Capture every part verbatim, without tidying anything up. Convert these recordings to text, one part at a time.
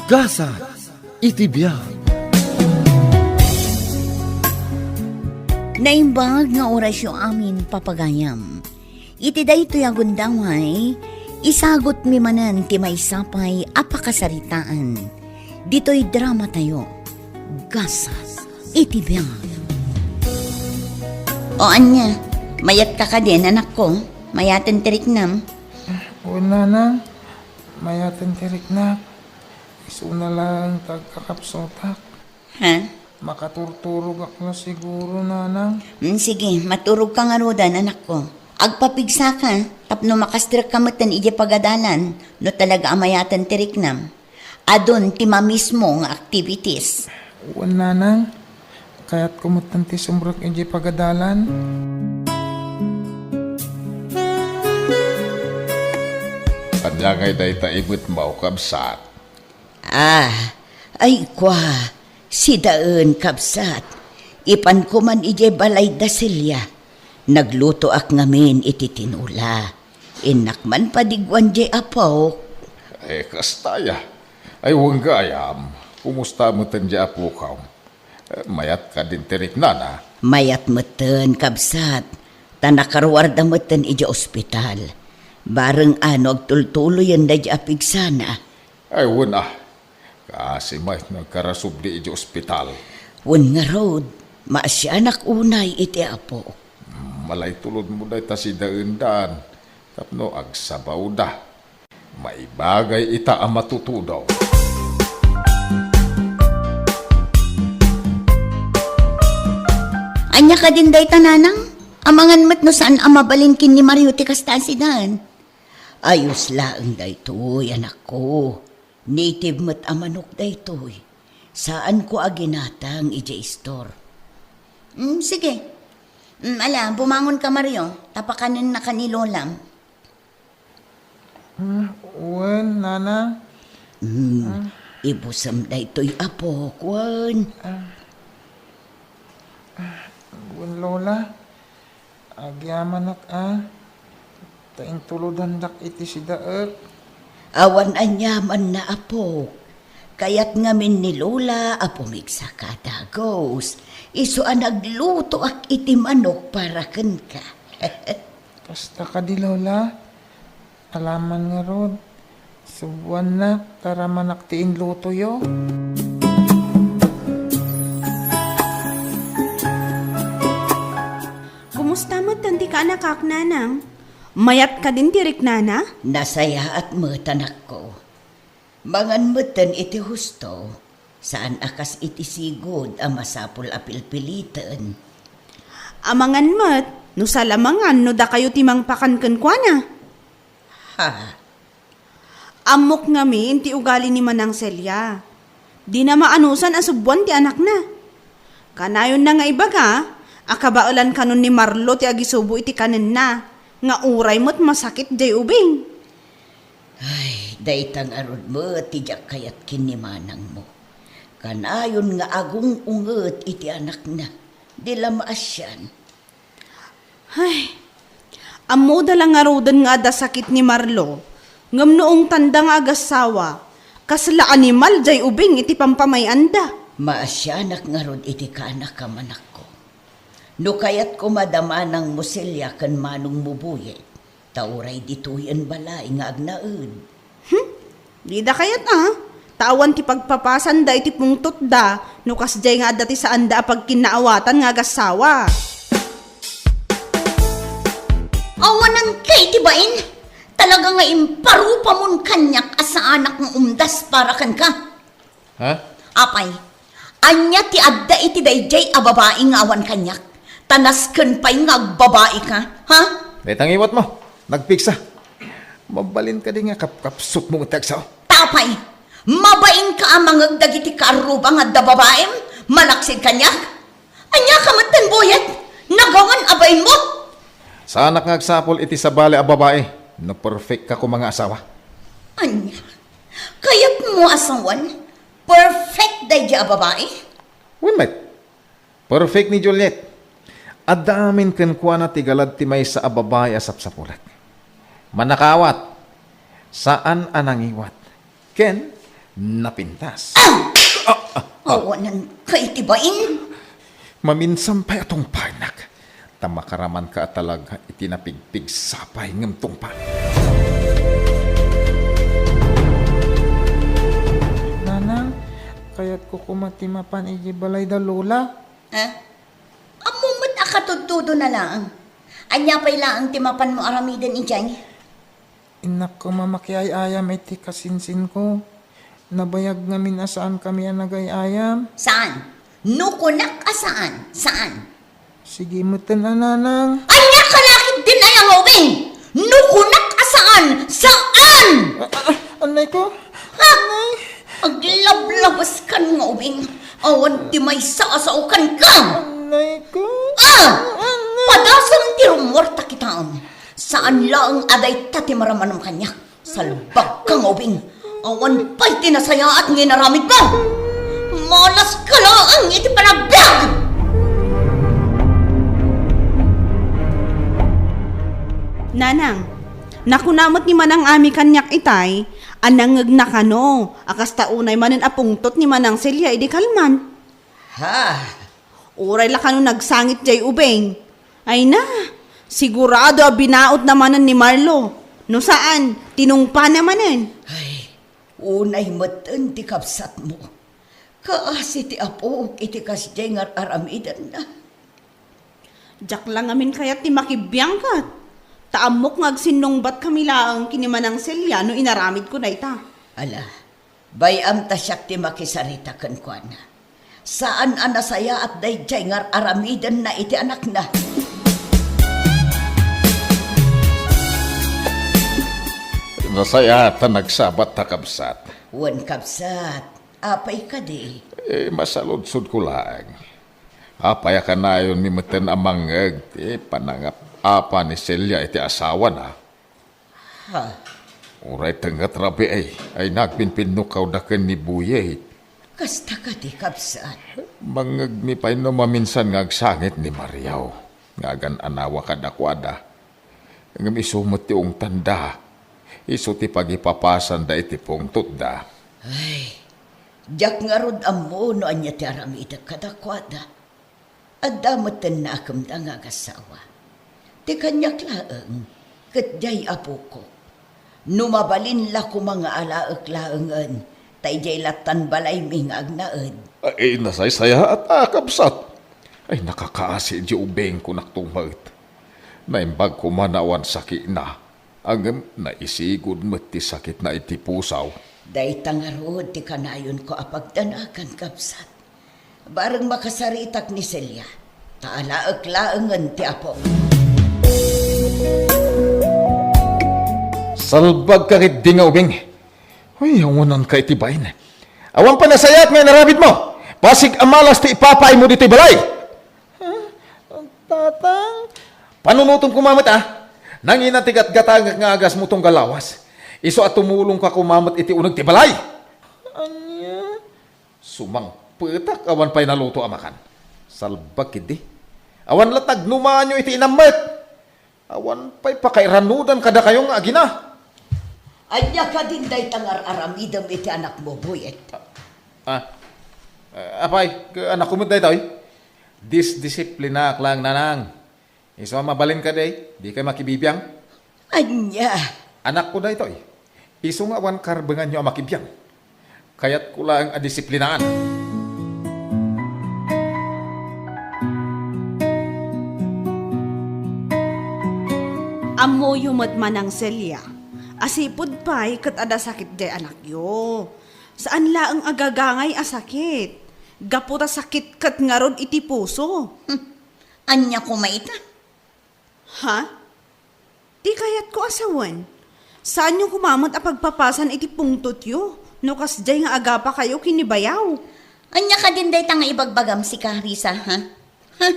Gasat iti biag. Naimbag nga orasyo amin, papagayam. Iti daytoy a gundaway, isagutmi manen ti maysa pay a pakasaritaan. Ditoy dramatayo, Gasat iti biag. O ania, mayatka kadin, anakko? Mayaten ti riknam? Wen, nanang, mayaten ti riknak. Isuna laeng ti agkakapsutak. Ha? Makaturturogak la siguro, nanang. Mm, sige, maturogka ngaruden, anakko. Agpapigsaka tapno makastrekka metten idiay pagadalan no talaga a mayaten ti riknam. Adun ti mamismo nga activities. Wen, nanang. Kayatko metten ti sumrek idiay pagadalan. Ania ngay dayta ibetmo, kabsat? Ah, ay kua, sidaen, kabsat. Ipanko man idiay balay da Celia. Naglutoak ngamin iti tinula. Innak man padigwan diay apok. Eh, kasta aya. Ay, wen gayam, kumusta metten diay apok? Eh, mayat kadin ti riknana? Mayat metten, kabsat. Ta nakaruarda metten idiay ospital. Bareng no agtultuloyen daydiay a pigsana. Ay, wen a. Kaasi met no agkarasubli idiay ospital. Wen ngarud, maasianak unay iti Apo. Hmm, malaytulodmo dayta sidaendan tapno agsabawda. Maibagay ita a matutudo. Ania kadin dayta, nanang? Amangan met no saan a mabalin ken ni Mario ti kasta a sidaen. Ayos laeng daytoy, anakko. Native met a manok daytoy. Saanko a ginatang idiay store. Mm, sige. Mm, ala, bumangonka, Mario, ta pakanennaka ni Lolam. Mm, wen, nana. Mm, ibusem daytoy, Apo, wen. Ah. Ah, wen, Lola. Agyamanak a, ta intulodandak iti sidaek. Awan aniamanna, Apo. Kayat ngamin ni Lola a pumigsaka dagus. Isu a naglutoak iti manok para kenka. Kasta kadi, Lola? Alaman ngarud, subuannak, ta ramanak ti inlutoyo. Kumusta metten ti kaanakak, nanang? Mayat kadin ti riknana? Nasayaat met, anakko. Mangan metten iti husto, saan a kas iti sigud a masapul a pilpiliten. Amangan met, no saan a mangan no dakayo ti mangpakan kenkuana. Ha? Ammok ngamin ti ugali ni Manang Celia. Dina maanusan a subuan ti anakna. Kanayonna nga ibaga a kabaelan kanon ni Marlo ti agisubo iti kanenna, nga uray met masakit jay ubing. Ay, dayta ngarud met ti diak kayat ken ni manangmo. Kanayon nga agung-unget iti anakna, di la maasian. Ay, ammoda la ngaruden nga adda sakit ni Marlo, ngem no ungtanda nga agassawa, kasla animal jay ubing iti pampamay-anda. Maasianak ngarud iti kaanakam, anakko. No kayatko, madama nang musilya ken manong mubuyet, ta uray ditoyen balay nga agnaed. Hmm? Dida kayat a, ta awan ti pagpapasanda iti pungtotda, no kasdiay nga adda ti saanda a pagkinnaawatan nga agassawa. Awanan kay ti bain, talaga nga imparupamon kaniak a saanak nga umdas para kenka. Ha? Apay, ania ti adda iti daydiay a babai nga awan kaniak? Ta nasken pay nga agbabaika, ha? Dayta ngiwatmo, nagpigsa. Mabalin kadi nga kapkapsutmo ti agsao? Apay, mabainka a mangeg dagiti kaarruba nga adda babaim, malaksid kaniak? Ania ka met ten buyet? Nagawan a bainmo? Saanak nga agsapul iti sabali a babai no perfect ka koma nga asawa. Ania? Kayatmo a sawen, perfect daydiay a babai? Wen met. Perfect ni Juliet. Adda amin kenkuana ti galad ti maysa a babai a sapsapulat. Mannakaawat, saan a nangiwat, ken napintas. Ah! Ah, ah, ah. Awanan ka iti bain. Maminsan pay a tungpanak, ta makaramanka a talaga iti napigpigsapay ngem tungpal. Nanang, kayatko koma ti mapan idiay balay da Lola. Ha? Ammo met a katudtudona laeng. Ania pay laeng ti mapanmo aramiden idiay? Innak koma makiay-ayam iti kasinsinko. Nabayag ngamin a saankami a nagay-ayam. Saan? No kunak a saan, saan? Sige metten a, Nanang. Ania ka la ketdin aya nga ubing? No kunak a saan, saan? Ah, ah, ah, annay ko. Ha? Annay. Aglablabaskan nga ubing. Awan ti maysa a sao kenka. Annay ko. Ah! Annay. Padasem ti rummuarta kitaem. Saan laeng a dayta ti maramanam kaniak. Salbagka nga ubing. Awan pay ti nasayaat nga inaramidmo. Malaska laeng iti panagbiag! Nanang, nakuna met ni Manang Ami kaniak itay a nangngegna kano a kasta unay manen a pungtot ni Manang Celia idi kalman. Ha? Uray la kano nagsangit jay ubing. Ay na, sigurado a binaotna manen ni Marlo. No saan, tinungpana manen. Ay, unay metten ti kabsatmo. Kaasi ti apok iti kasdiay nga ar-aramidenna. Diak la ngamin kayat ti makibiang ket. Ta ammok nga agsinnungbatkami laeng ken ni Manang Celia no inaramidko dayta. Ala, bay-am ta siak ti makisarita kenkuana. Saan a nasayaat daydiay nga ar-aramidenna iti anakna. Nasayaat ta nagsabat ta, kabsat. Wen, kabsat. Apay kadi? Eh, masaludsodko laeng. Apay a kanayonmi metten a mangngeg ti panangap-apa ni Celia iti asawana? Ha? Uray tengnga ti rabii ay nagpinpinnukawda ken ni Buyet. Kasta kadi, kabsat? Mangngegmi pay no maminsan nga agsangit ni Mariaw nga agan-anawa kadakuada. Ngem isu met ti ungtanda. Isu ti pagipapasanda iti pungtotda. Ay, diak ngarud ammo no ania ti aramidek kadakuada. Adda met ti naakemda nga agassawa. Ti kaniak laeng, ket diay apoko. No mabalin la koma nga alaek laengen, ta idiay lattan balaymi nga agnaed. Ay, nasaysayaat a, kabsat. Ay, nakakaasi diay ubing, kunak to met. Naimbag koma nga awan sakina, ngem naisigud met ti sakitna iti pusaw. Dayta ngarud ti kanayonko a pagdanagan, kabsat. Bareng makasaritak ni Celia, ta alaek laengen ti apok. Salbagka ketdi nga ubing. Uy, awananka iti bain. Awan pay nasayaat nga inaramidmo. Bassit a malas ti ipapaaymo ditoy balay. Ha? Tatang? Panunotem koma met, a. Nangina ti gatgatangek nga agasmo tunggal lawas. Isu a tumulongka koma met iti uneg ti balay. Ania? Sumangpetak, awan pay naluto a makan. Salbag ketdi. Awan la tagnumaanyo iti inam met. Awan pay pakairanudan kadakayo nga agina. Ania kadin dayta nga ar-aramidem iti anakmo, Buyet? Ah, ah, apay, anakko met daytoy? Disdisiplinaak laeng, nanang. Isu a mabalin kadi, dikay makibibiang? Ania? Anakko daytoy. Isu nga awan karbenganyo a makibiang. Kayatko laeng a disiplinaan. Ammoyo met, Manang Celia, a sipud pay ket adda sakit diay anakyo. Saan laeng a gagangay a sakit. Gapu ta sakit ket ngarud iti puso. Hmm. Ania koma ita? Ha? Ti kayatko a sawen, saanyo koma met a pagpapasan iti pungtotyo no kasdiay nga agapakayo ken ni bayaw. Ania kadin dayta nga ibagbagam, sika, Risa, ha? Ha?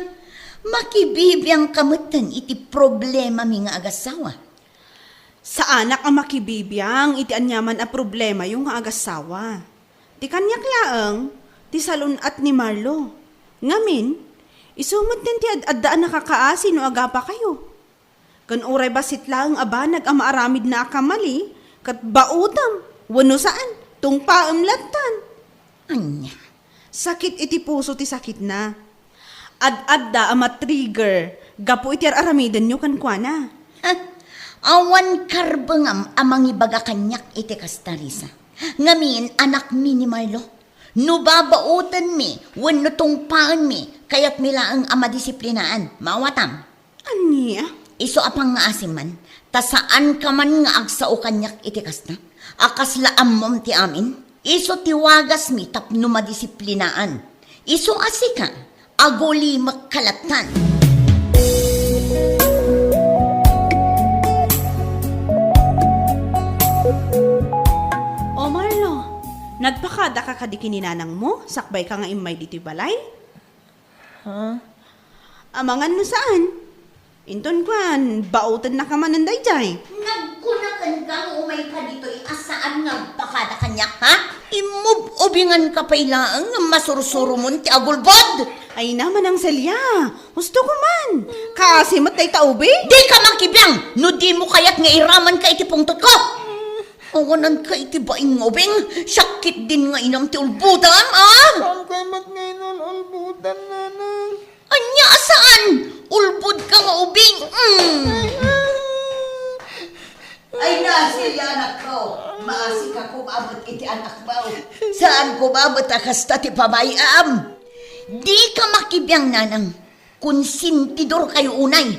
Makibibiangka metten iti problemami nga agassawa. Saanak a makibibiang iti aniaman a problemayo nga agassawa. Ti kaniak laeng, ti salun-at ni Marlo. Ngamin, isu metten ti ad-adda a nakakaasi no agapakayo. Ken uray bassit laeng a banag a maaramidna a kamali, ket baotem, wenno saan, Tungpaem lattan. Ania? Sakit iti puso ti sakitna. Ad-adda a ma-trigger gapu iti ar-aramidenyo kenkuana. Ha? Awan karbengam a mangibaga kaniak iti kasta, Risa. Ngamin, anakmi ni Marlo. No babaotenmi wenno tungpaenmi, kayatmi laeng a madisiplinaan. Maawatam? Ania? Isu a pangngaasim man, ta saanka man nga agsao kaniak iti kasta. A kasla ammom ti amin, isu ti wagasmi tapno madisiplinaan. Isu a sika, agulimekka lattan. O Marlo, nagpakadaka kadi ken ni nanangmo, sakbayka nga immay ditoy balay? Ha? Amangan no saan? Inton kuan, baotennaka manen daydiay. Nagkuna kenka nga umayka ditoy a saan nga agpakada kaniak, ha? Immub-ubinganka pay laeng nga masursuromon ti agulbod! Ay na, Manang Celia, husto ko man. Kaasi met dayta ubing? Dika makibiang no dimo kayat nga iramanka iti pungtotko! Awananka iti baing nga ubing, siak ketdin nga inam ti ulbodam, a? Saan kay met nga inul-ulbodan, nanang? Ania a saan? Ulbodka nga ubing. Mm. Ay, Celia, anakko. Maasika koma met iti anakmo. Saan koma met a kasta ti pamay-am. Dika makibiang, nanang. Konsentidorkayo unay.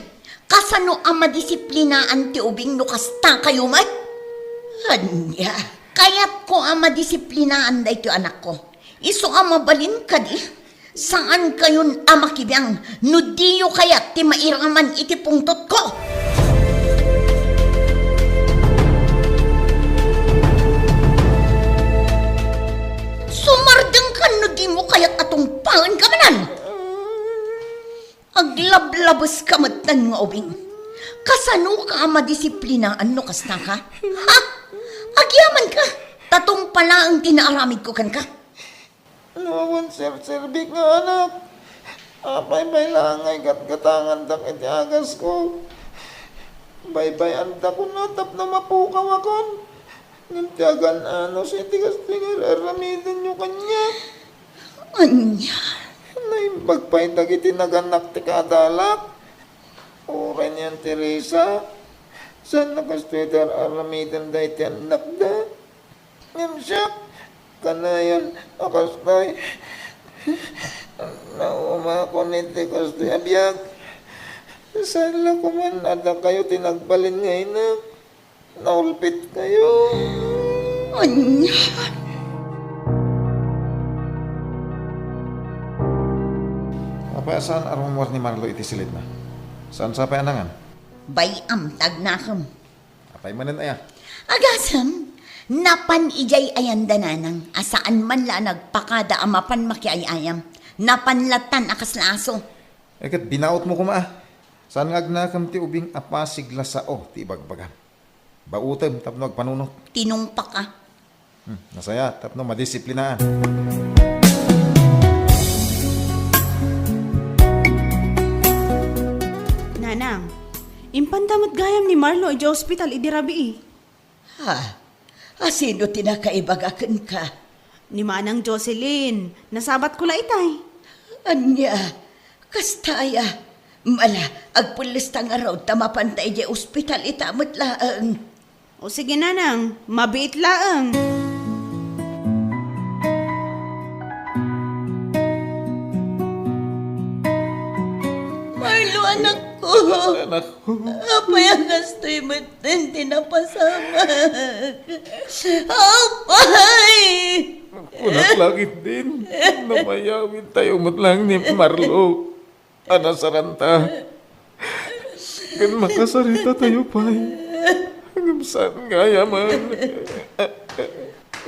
Kasano a madisiplinaan ti ubing no kastakayo met? Ania? Kayatko a madisiplinaan daytoy anakko. Isu a mabalin kadi, saankayon a makibiang no diyo kayat ti mairaman iti pungtotko. Sumardengkan no dimo kayat a tungpaenka manen. Aglablabeska metten nga ubing. Kasanoka a madisiplinaan no kastaka? Ha? Agyamanka, ta tungpa laeng ti naaramidko kenka. No awan serserbik nga anak, apay pay laeng nga igatgatangandak iti agasko? Baybay-antak kuna tapno mapukawakon. Ngem ti agan-anos iti kastoy nga ar-aramidenyo kaniak. Ania? Naimbag pay dagiti naganak ti kaadalak. Uray ni Auntie Risa, saan a kastoy ti ar-aramidenda iti annakda. Ngem siak, kanayon a kastoy. Naumakon iti kastoy a biag. Saan la koman a dakayo ti nagbalin nga inak. Naulpitkayo. Ania? Apay a saan a rummuar ni Marlo iti silitna? Saan sa pay a nangan? Bay-am ta agnakem. Apay manen aya? Agasem, napan idiay ayanda nanang a saan man la a nagpakada a mapan makiay-ayam. Napan lattan a kasla aso. Eh, ket binaotmo koma, a. Saan nga agnakem ti ubing a pasig la sao ti ibagbagam? Baotem tapno agpanunot. Tinungpak, a. Hmm, nasaya tapno madisiplinaan. Nanang, impanta met gayam ni Marlo idiay ospital idi rabii. Ha? A sino ti nakaibaga kenka? Ni Manang Jocelyn, nasabatko la itay. Ania? Kasta aya? Mala, agpellesta ngarud ta mapanta idiay ospital ita met laeng. O sige, Nanang, mabiit laeng. Marlo, anakko. Anakko. Apay a kastoy met ti napasamak? Apay! Kunak la ketdin, no mayawidtayo met laeng ni Marlo a nasaranta. Ken makasaritatayo pay. Ngem saan gayam.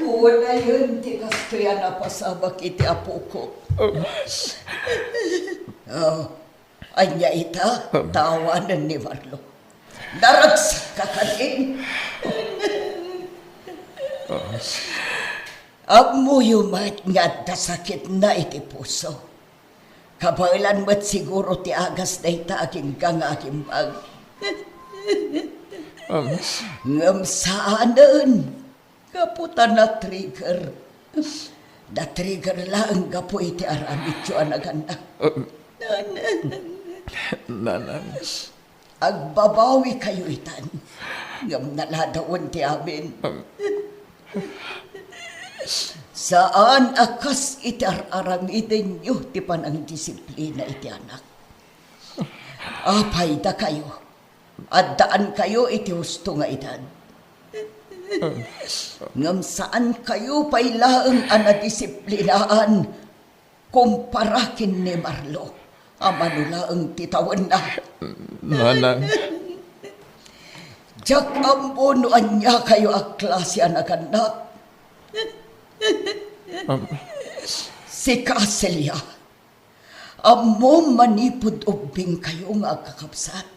Unayen ti kastoy a napasamak iti apok. Oh. Ania ita? Am. Taawanen ni Marlo. Naragsak ka kadin. Ah. Ammoyo met nga adda sakitna iti puso. Kabaelan met siguro ti agas dayta agingga nga agimbag. Am. Ngem saanen. Gapu ta na-trigger. Na-trigger laeng gapu iti aramidyo a nagannak. Ah. Nanang. Nanang. Agbabawikayo itan, ngem naladawen ti amin. Saan a kas iti ar-aramidenyo ti panangdisiplina iti anak. Apay dakayo? Addaankayo iti husto nga edad. Ngem saankayo pay laeng a nadisiplinaan kumpara ken ni Marlo a mano laeng ti tawenna. Nanang. Diak ammo no ania kayo a klase a nagannak. Am- Sika, Celia, ammom manipud ubbing kayo nga agkakabsat.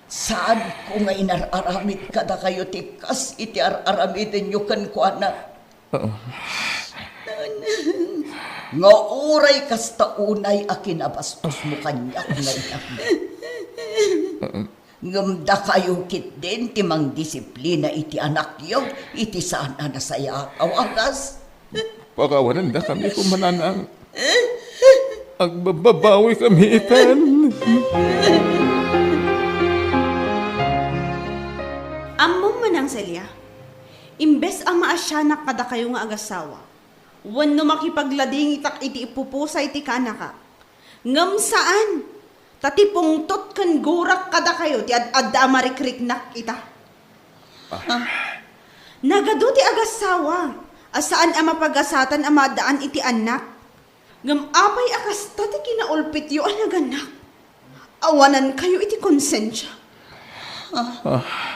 Saanko nga inar-aramid kadakayo ti kas iti ar-aramidenyo kenkuana. Oo. Nga uray kasta unay a kinabastosmo kaniak nga inam. Oo. Ngem dakayo ketdin ti mangdisiplina iti anakyo iti saan a nasayaat a wagas. Pakawanendakami koma, Nanang. Agbabawikami itan. Ammom, Manang Celia, imbes a maasianak kadakayo nga agasawa, wenno makipagladingitak iti ipupusay ti kaanakak, ngem saan, ta ti pungtot ken gurak kadakayo ti ad-adda a marikriknak ita. Ah. Nagadu ti agasawa a saan a mapagasatan a maadaan iti annak. Ngem apay a kasta ti kinaulpityo a nagannak? Awanankayo iti konsensia. Ah.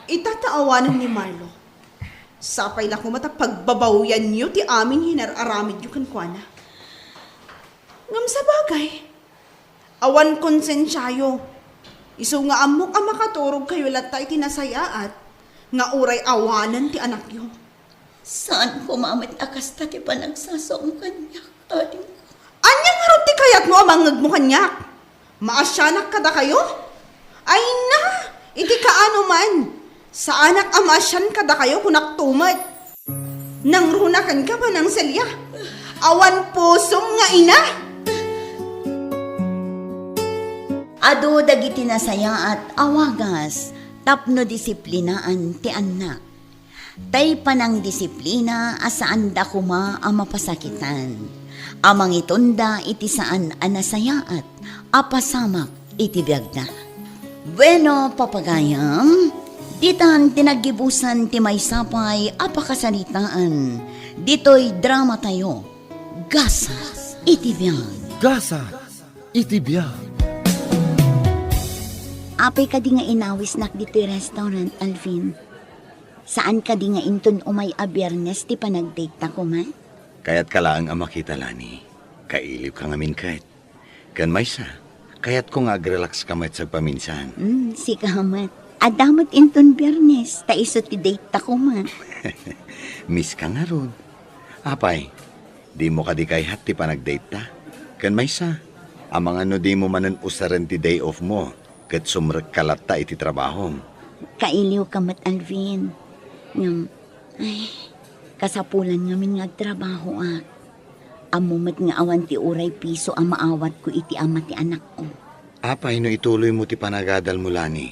Ita ta awanen ni Marlo. Sapay la koma ta pagbabawianyo ti amin nga inar-aramidyo kenkuana. Ngem sabagay, awan konsensiayo. Isu nga ammok a makaturogkayo latta iti nasayaat nga uray awanen ti anakyo. Saan koma met a kasta ti panagsasao kaniak, adingko. Ania ngarud ti kayatmo a mangngegmo kaniak? Maasianak kadakayo? Ay na, iti kaano man, saanak a maasian kadakayo, kunakto met. Nangrunakanka, Manang Celia? Awan pusom nga ina? Adu dagiti nasayaat a wagas tapno disiplinaan ti annak. Tay panangdisiplina a saanda koma a mapasakitan, a mangitonda iti saan a nasayaat a pasamak iti biagda. Bueno, papagayam, ditan ti naggibusan ti maysa pay a pakasaritaan ditoy dramatayo, Gasat iti Biag. Gasat iti Biag. Apay kadi nga inawisnak ditoy restaurant, Alvin? Saan kadi nga inton umay a Biyernes ti panagdate-ta koma? Kayatka laeng a makita, Lani. Kailiwka ngamin ket. Ken maysa, kayatko nga agrelaxka met sagpaminsan. Hmm, sika met. Adda met inton Biyernes, ta isu ti date-ta koma. Miss ka ngarud. Apay, dimo kadi kayat ti panagdate-ta? Ken maysa, amangan no dimo manen usaren ti day off mo, ket sumrekka latta iti trabahom. Kailiwka met, Alvin. Ngem, ay, kasapulan ngamin nga agtrabahoak. Ammo met nga awan ti uray piso a maawatko iti ama ti anakko. Apay no ituloymo ti panagadalmo, Lani?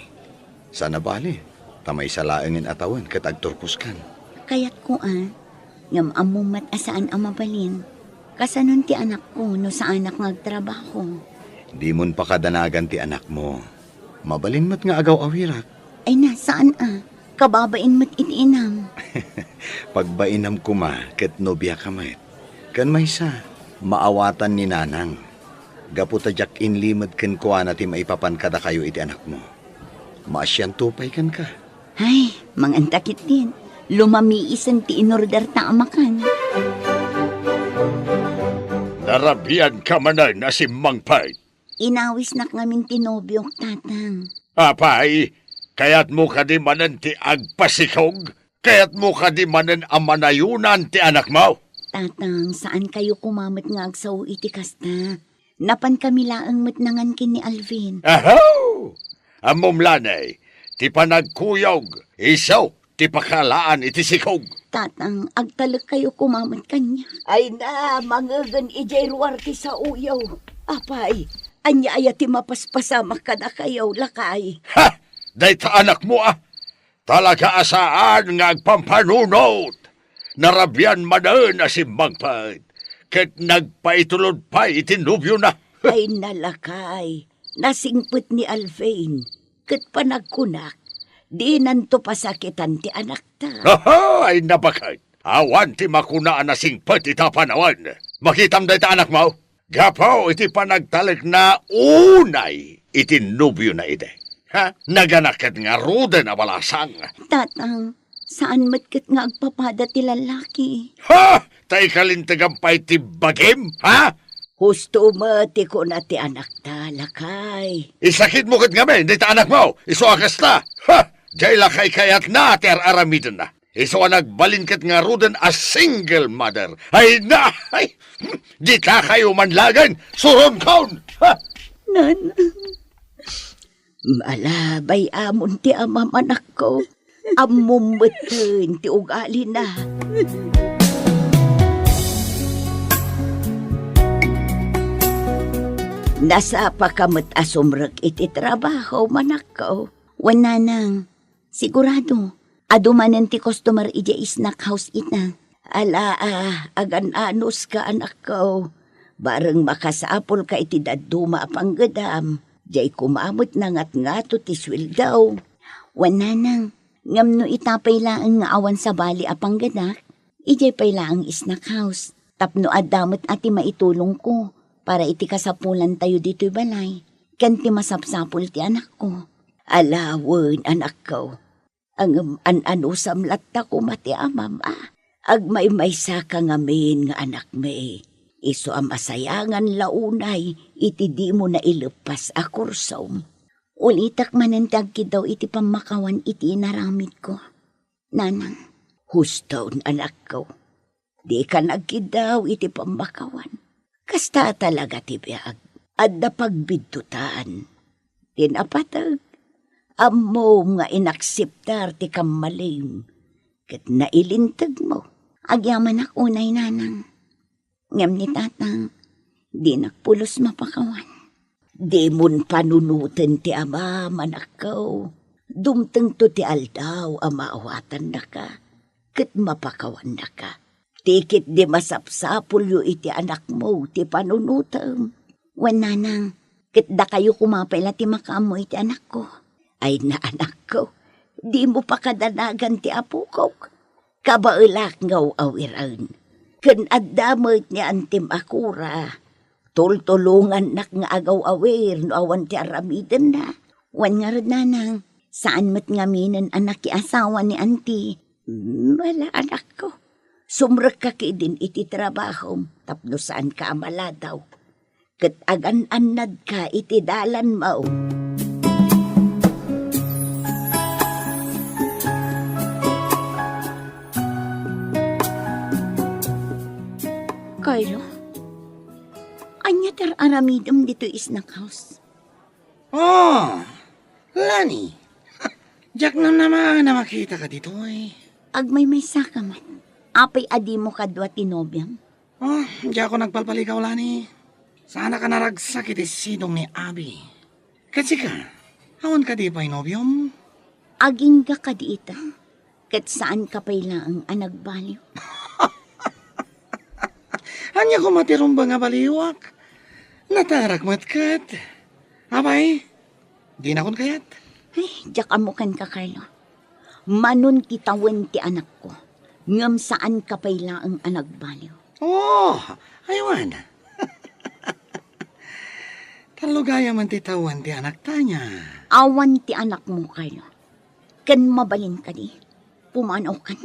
Saan a bale, ta maysa laengen a tawen ket agturkoskan. Kayatko a, ngem ammo met a saan a mabalin. Kasanon ti anakko no saanak nga agtrabaho? Dimon pakadanagan ti anakmo. Mabalin met nga agaw-awirak. Ay na, saan a. Kababain met iti inam. Pagbainam koma ket nobiaka met. Ken maysa, maawatan ni Nanang. Gapu ta diak inlimed kenkuana ti maipapan kadakayo iti anakmo. Maasianto pay kenka. Ay, mangan ta ketdin. Lumamiisen ti inorderta a makan. Narabianka manen a simmangpet. Inawisnak ngamin ti nobiok, Tatang. Apay, kayatmo kadi manen ti agpasikog? Kayatmo kadi manen a manayonan ti anakmo? Tatang, saan kayo koma met nga agsao iti kasta. Napan kami laeng met nangan ken ni Alvin. Aho! Ammom, Lani, ti panagkuyog, isu ti pakalaan iti sikog. Tatang, agtalekkayo koma met kaniak. Ay na, mangegen idiay ruar ti saoyo. Apay, ania aya ti mapaspasamak kadakayo, lakay? Ha! Dayta anakmo, a? Talaga a saan nga agpampanunot. Narabian manen a simmagpet, ket nagpaitulod pay iti nobiona. Ay na, lakay, nasingpet ni Alvin, ket panagkunak, dinanto pasakitan ti anakta. Aha, ay nabaket. Awan ti makuna a nasingpet ita panawen. Makitam dayta anakmo? Gapu iti panagtalekna unay iti nobiona idi. Ha? Naganak ket ngaruden a balasang. Tatang, saan met ket nga agpapada ti lallaki. Ha? Ta ikalintegam pay ti bagim, ha? Husto met ti kuna ti anakta, lakay. Isakitmo ket ngamin dayta anakmo, isu a kasta. Ha? Diay la kaykayatna ti ar-aramidenna. Isu a nagbalin ket ngaruden a single mother. Ay na! Ay! Ditakayo man laeng suronkon! Ha? Nanang, malabay amon ti amam, anakko. Ammom metten ti ugalina. Nasapaka met a sumrek iti trabaho, anakko. Wen, nanang, sigurado, adu manen ti customer idiay snack house ita. Ala, a, agan-anuska, anakko. Bareng makasapulka iti dadduma a panggedam. Diay koma met nangatngato ti sueldo. Wen, nanang, ngem no ita pay laeng nga awan sabali a panggedak, idiay pay laeng snack house. Tapno adda met a ti maitulongko para iti kasapulantayo ditoy balay, ken ti masapsapul ti anakko. Ala wen, anakko. Ngem an-anusam latta koma ti amam a. Agmaymaysaka ngamin nga anakmi. Isu a masayangan la unay iti dimo naileppas a kursom. Ulitek manen ti agkiddaw iti pammakawan iti inaramidko. Nanang, huston, anakko. Dika nagkiddaw iti pammakawan. Kasta talaga ti biag. Adda pagbiddutan. Ti napateg, ammom nga inakseptar ti kammalim, ket nailintegmo. Agyamanak unay, nanang. Ngem ni tatang, dinak pulos mapakawan. Dimon panunoten ti amam, anakko. Dumtengto ti aldaw a maawatannaka ket mapakawannaka. Ti ketdi masapsapulyo iti anakmo ti panunotem. Wen, nanang, ket dakayo koma pay la ti makaammo iti anakko. Ay na, anakko, dimo pakadanagan ti apokok. Kabaelak nga aw-awiren. Ken adda met ni antim a kura. Tultulongannak nga agaw-awir no awan ti aramidenna. Wen ngarud, nanang, saan met ngaminen a nakiasawa ni anti. Ala, anakko, sumrekka ketdin iti trabahom tapno saanka a maladaw. Ket agan-annadka iti dalanmo. Carlo, ania ti ar-aramidem ditoy snack house? Oh, Lani. Diak namnamaen a makitaka ditoy. Agmaymaysaka met. Apay a dimo kadua ti nobiam? Oh, diak nagpalpaligaw, Lani. Saanak a naragsak iti sidong ni Abi. Ket sika, awan kadi pay nobiom? Agingga kadi ita, ket saanka pay laeng a nagbaliw. Ania koma ti rumbeng a baliwak? Natarak met ket. Apay, dinakon kayat? Ay, diak ammo kenka, Carlo. Manon ti tawen ti anakko, ngem saanka pay laeng a nagbaliw. Oh, aywan. Tallo gayamen ti tawen ti anakta nia. Awan ti anakmo, Carlo. Ken mabalin kadi, pumanawkan.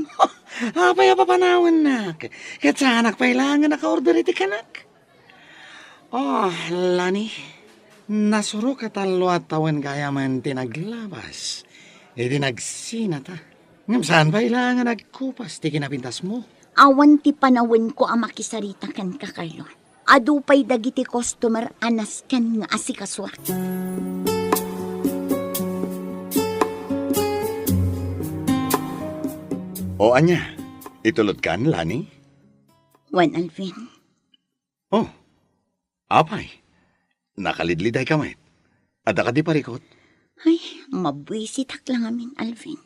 Apay a papanawennak? Ket saanak pay laeng a nakaorder iti kanak. Oh, Lani, nasurok a tallo a tawen gayamen ti naglabas iti nagsinata. Ngem saan pay laeng a nagkupas ti kinapintasmo? Awan ti panawenko a makisarita kenka, Carlo. Adu pay dagiti customer a nasken nga asikasuak. O ania, Itulodkan, Lani? Wen, Alvin. Oh, apay, nakalidlidayka met. Adda kadi parikut? Ay, mabuisitak la ngamin, Alvin.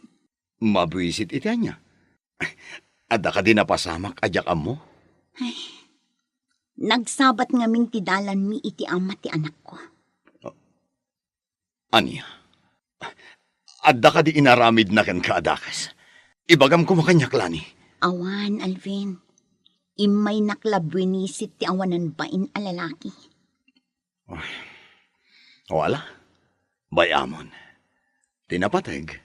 Mabuisit iti ania? Adda kadi napasamak a diak ammo? Ay, nagsabat ngamin ti dalanmi iti ama ti anakko. Ania? Adda kadi inaramidna kenka a dakes? Ibagam koma kaniak, Lani. Awan, Alvin. Immaynak la buinisit ti awanan bain a lalaki. Ay. O, ala. Bay-amon. Ti napateg,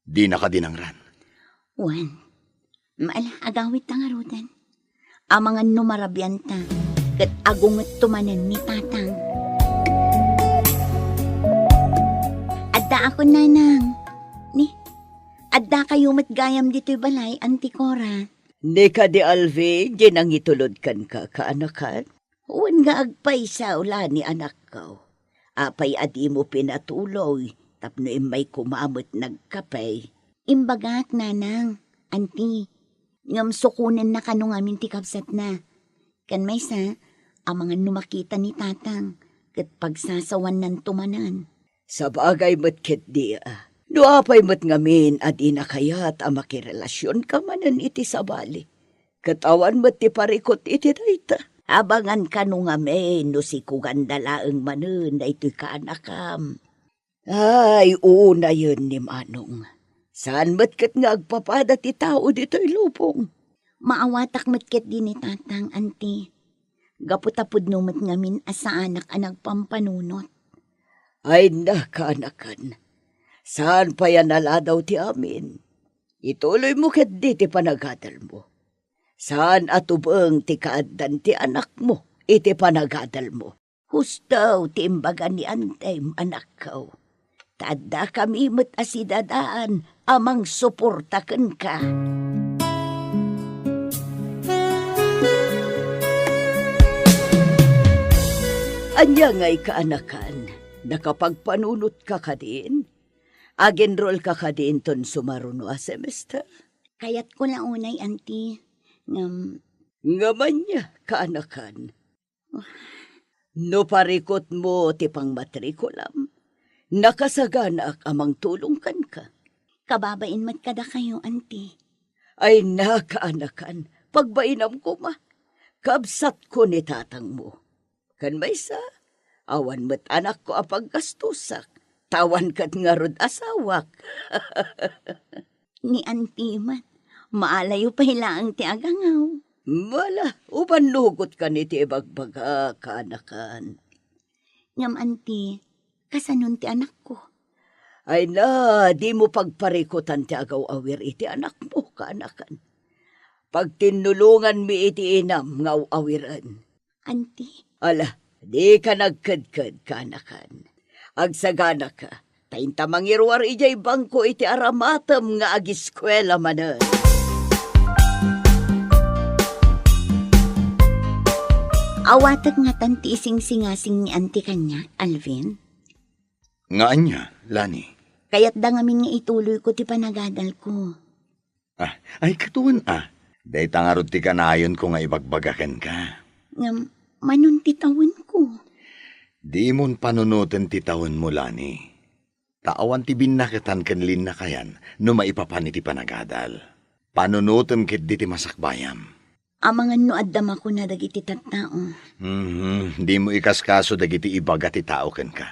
dinaka dinangran. Wen, ala, agawidta ngaruden. Amangan no marabianta, ket agungetto manen ni Tatang. Addaakon, Nanang. Ni, addakayo met gayam ditoy balay, Auntie Cora. Ni kadi Alvin, di nangitulod kenka, kaanakan? Wen nga agpaysa, Lani, anakko. Apay a dimo pinatuloy tapno immay koma met nagkape? Imbagak, Nanang, Auntie, ngem sukonenna kano ngamin ti kabsatna. Ken maysa, amangan no makita ni Tatang, ket pagsasawannanto manen. Sabagay met ketdi, a. No apay met ngamin a dina kayat a makirelasionka manen iti sabali, ket awan met ti parikut iti dayta. Abangan kano ngamin no sikuganda laeng manen daytoy kaanakam. Ay, unayen ni Manong. Saan met ket nga agpapada ti tao ditoy lubong. Maawatak met ketdi ni Tatang, Auntie. Gapu ta pudno met ngamin a saanak a nagpampanunot. Ay, na, kaanakan. Saan pay a naladaw ti amin. Ituloymo ketdi ti panagadalmo. Saan a tubeng ti kaaddan ti anakmo iti panagadalmo. Husto ti imbaga ni Antem, anakko. Ta addakami met a sidadaan a mangsuporta kenka. Ania ngay, kaanakan? Nakapagpanunotka kadin? Ag-enrollka kadi inton sumaruno a semester? Kayatko la unay, Auntie. Ngem— Ngem ania, kaanakan? No parikutmo ti pangmatrikulam, nakasaganaak a mangtulong kenka. Kababain met kadakayo, Auntie. Ay, na, kaanakan, pagbainam koma. Kabsatko ni tatangmo. Ken maysa, awan met anakko a paggastusak, ta awan ket ngarud asawak. Ni Auntie met, maalayo pay laeng ti agangaw. Mala, uban nugotkan iti ibagbaga, kaanakan. Ngem, Auntie, kasanon ti anakko? Ay na, dimo pagparikutan ti agaw-awir iti anakmo, kaanakan. Pagtinnulonganmi iti inam nga aw-awiren. Auntie? Ala, dika nagkedked, kaanakan. Agsaganaka, ta inta mangiruar idiay bangko iti aramatem nga agiskuela manen. Awatek ngatan ti isingsingasing ni Auntie kaniak, Alvin? Nga ania, Lani? Kayatda ngamin nga ituloyko ti panagadalko. Ah, ay, ket wen a. Dayta ngarud ti kanayonko nga ibagbaga kenka. Ngem, manon ti tawenko? Dimon panunoten ti tawenmo, Lani. Ta awan ti binnaketan ken linnakayan no maipapan iti panagadal. Panunotem ketdi ti masakbayam. Amangan no adda makuna dagiti tattao. Mhm, dimo ikaskaso dagiti ibaga ti tao kenka.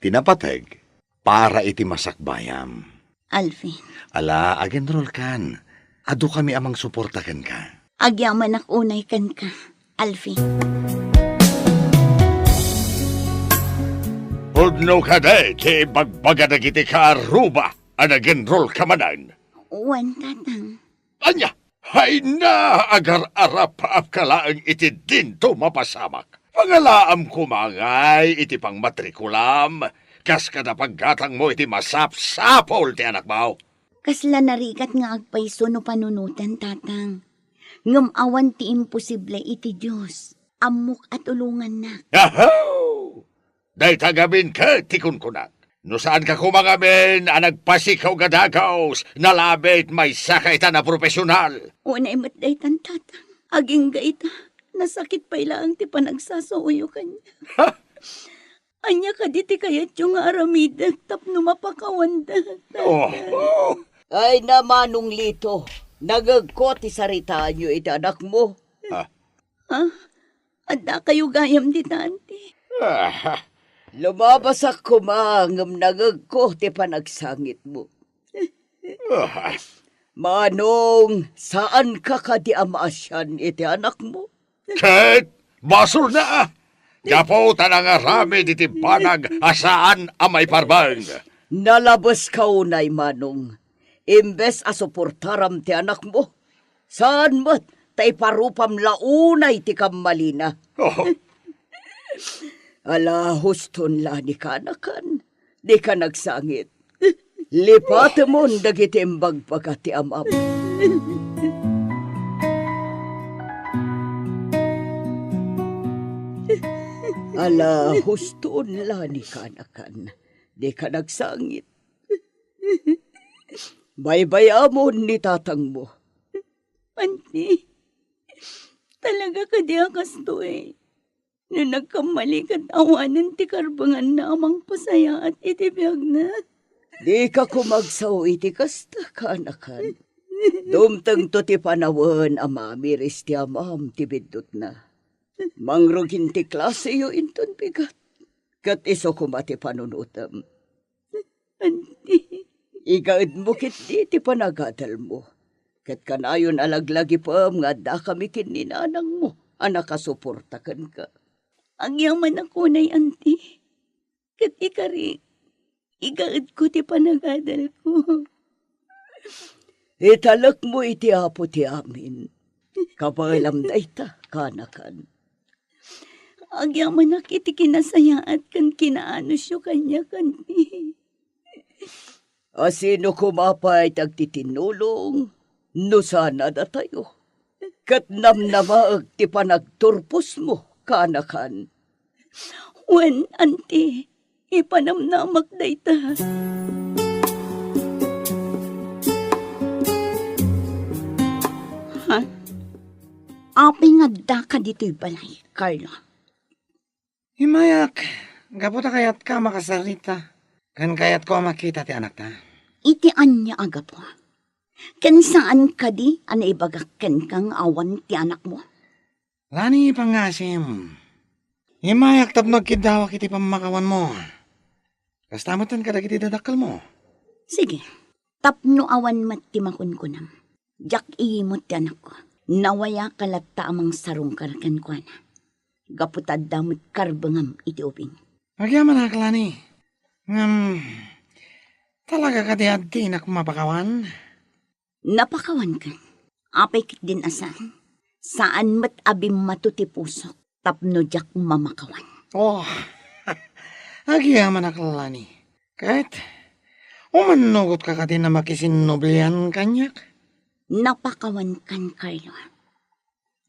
Ti napateg, para iti masakbayam. Alvin. Ala, ag-enrollkan. Adukami a mangsuporta kenka. Agyamanak unay kenka, Alvin. Pudno kadi ti ibagbaga dagiti kaarruba a nag-enrollka manen? Wen, Tatang. Ania? Hayna, agar-arapaapka laeng iti dinto mapasamak. Pangalaam koma ngay iti pangmatrikulam, kas kada paggatangmo iti masapsapul ti anakmo. Kasla narigat nga agpayso no panunoten, Tatang. Ngem awan ti imposible iti Dios. Ammok a tulongannak. Aho! Dayta ngamin ket ti kunkunak. No saanka koma ngamin a nagpasikaw nga dagus, nalabit maysaka itan a profesional. Unay met daytan, Tatang. Agingga ita, nasakit pay laeng ti panagsasauyo kaniak. Ha? Ania kadi ti kayatyo nga aramidek tapno mapakawanda? Oh, oh. Ay na, Manong Lito, nangegko ti saritaanyo iti anakmo. Ah. Ha? Addakayo gayam dita, Auntie? Ah. Lumabasak koma ngem nangegko ti panagsangitmo. Ah. Manong, saanka kadi a maasian iti anakmo? Ket basolna, gapu ta nangaramid iti banag a saan a maiparbeng. Nalabeska unay, Manong. Imbes a suportaram ti anakmo, saan met ta iparupam la unay ti kammalina. Oh. Ala, huston la ni kanakan. Dika nagsangit. Lipatemon dagiti imbagbaga ti amam. Ala, huston la ni kanakan. Dika nagsangit. Baybay-amon ni tatangmo. Auntie, talaga kadi a kastoy? No nagkammali ket awanen ti karbenganna a mangpasayaat iti biagna. Dika koma agsao iti kasta, kanakan. Dumtengto ti panawen a mamiris ti amam ti biddutna. Mangrugin ti klaseyo inton bigat, ket isu koma ti panunotem. Auntie. Igaedmo ketdi ti panagadalmo, ket kanayon a laglagipem nga addakami ken ni nanangmo a nakasuporta kenka. Agyamanak unay, Auntie, ket ikari, igaedko ti panagadalko. Italekmo iti Apo ti amin. Kabaelam dayta, kanakan. Agyamanak iti kinasayaat ken kinaanusyo kaniak, Auntie. A sino koma pay ti agtitinnulong no saan a datayo? Ket namnamaek ti panagturposmo, kanakan. Wen, Auntie, ipanamnamak dayta. Ha? Apay nga addaka ditoy balay, Carlo? Immayak, gapu ta kayatka a makasarita, ken kayatko a makita ti anakta. Iti ania a gapu? Ken saan kadi a naibagak kenka nga awan ti anakmo? Lani, pangngaasim. Immayak tapno agkiddawak iti pammakawanmo. Kasta metten kadagiti dadakkelmo. Sige, tapno awan met ti makunkunam. Diak iyimut ti anakko. Nawayaka latta a mangsarungkar kenkuana. Gapu ta adda met karbengam iti ubing. Agyamanak, Lani. Ngem, talaga kadi a dinak mapakawan? Napakawankan. Apay ketdin a saan? Saan met a bimmato ti pusok tapno diak mamakawan. Oh, agyamanak, Lani. Ket, umannugotka kadi a makisinnublian kaniak? Napakawankan, Carlo.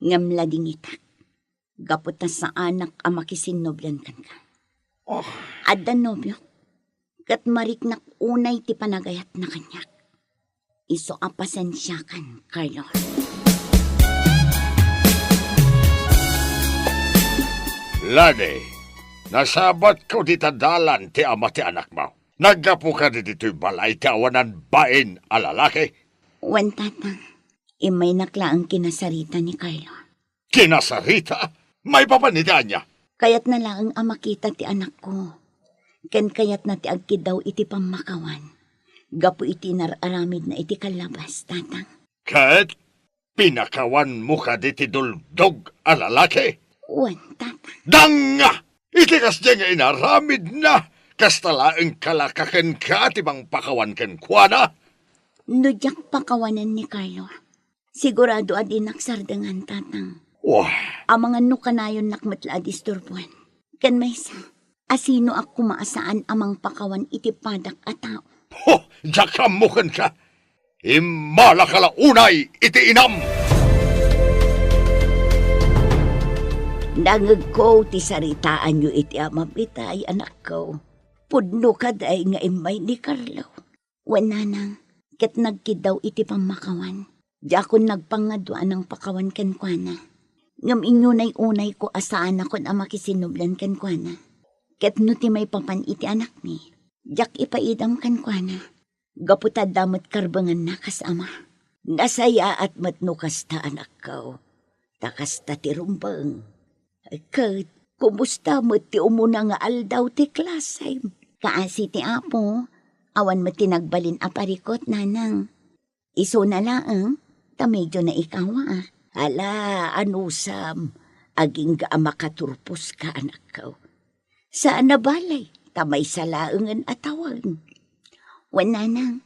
Ngem ladingitak, gapu ta saanak a makisinnublian kenka. Oh. Adda nobiok, ket mariknak unay ti panagayatna kaniak. Isu a pasensiakan, Carlo. Lani, nasabatko dita dalan ti ama ti anakmo. Naggapu kadi ditoy balay ti awanan bain a lalaki? Wen, Tatang. Immaynak laeng kinasarita ni Carlo. Kinasarita? Maipapan iti ania? Kayatna laeng a makita ti anakko. Ken kayatna ti agkiddaw iti pammakawan gapu iti inar-aramidna iti kallabas, Tatang. Ket pinakawanmo kadi ti duldog a lalaki? Wen, Tatang. Danga! Iti kasdiay nga inaramidna, kasta laeng kalaka kenka ti mangpakawan kenkuana? No diak pakawanen ni Carlo, sigurado a dinak sardengan, Tatang. Wah. Amangan no kanayonnak met la a disturboen. Ken maysa, asinoak koma a saan a mangpakawan iti padak a tao? Ho! Diak ammo kenka! Immalaka la unay iti inam! Nangegko ti saritaanyo iti amam itay, anakko. Pudno kadi nga immay ni Carlo. Wen, nanang, ket nagkiddaw iti pammakawan. Diakon nagpangadua a nangpakawan kenkuana. Ngem inyunay-unayko a saanakon a makisinublan kenkuana. Ket no ti maipapan iti anakmi, diak ipaidam kenkuana. Gapu ta adda met karbenganna kas ama. Nasayaat met no kasta, anakko. Ta kasta ti rumbeng. Ket, kumusta met ti umuna nga aldaw ti klasem? Kaasi ti Apo, awan met ti nagbalin a parikut, nanang. Isuna laeng, ta medio naikawa. Ala, anusam, agingga a makaturposka, anakko. Saan a balay, ta maysa laengen a tawen. Wen, nanang,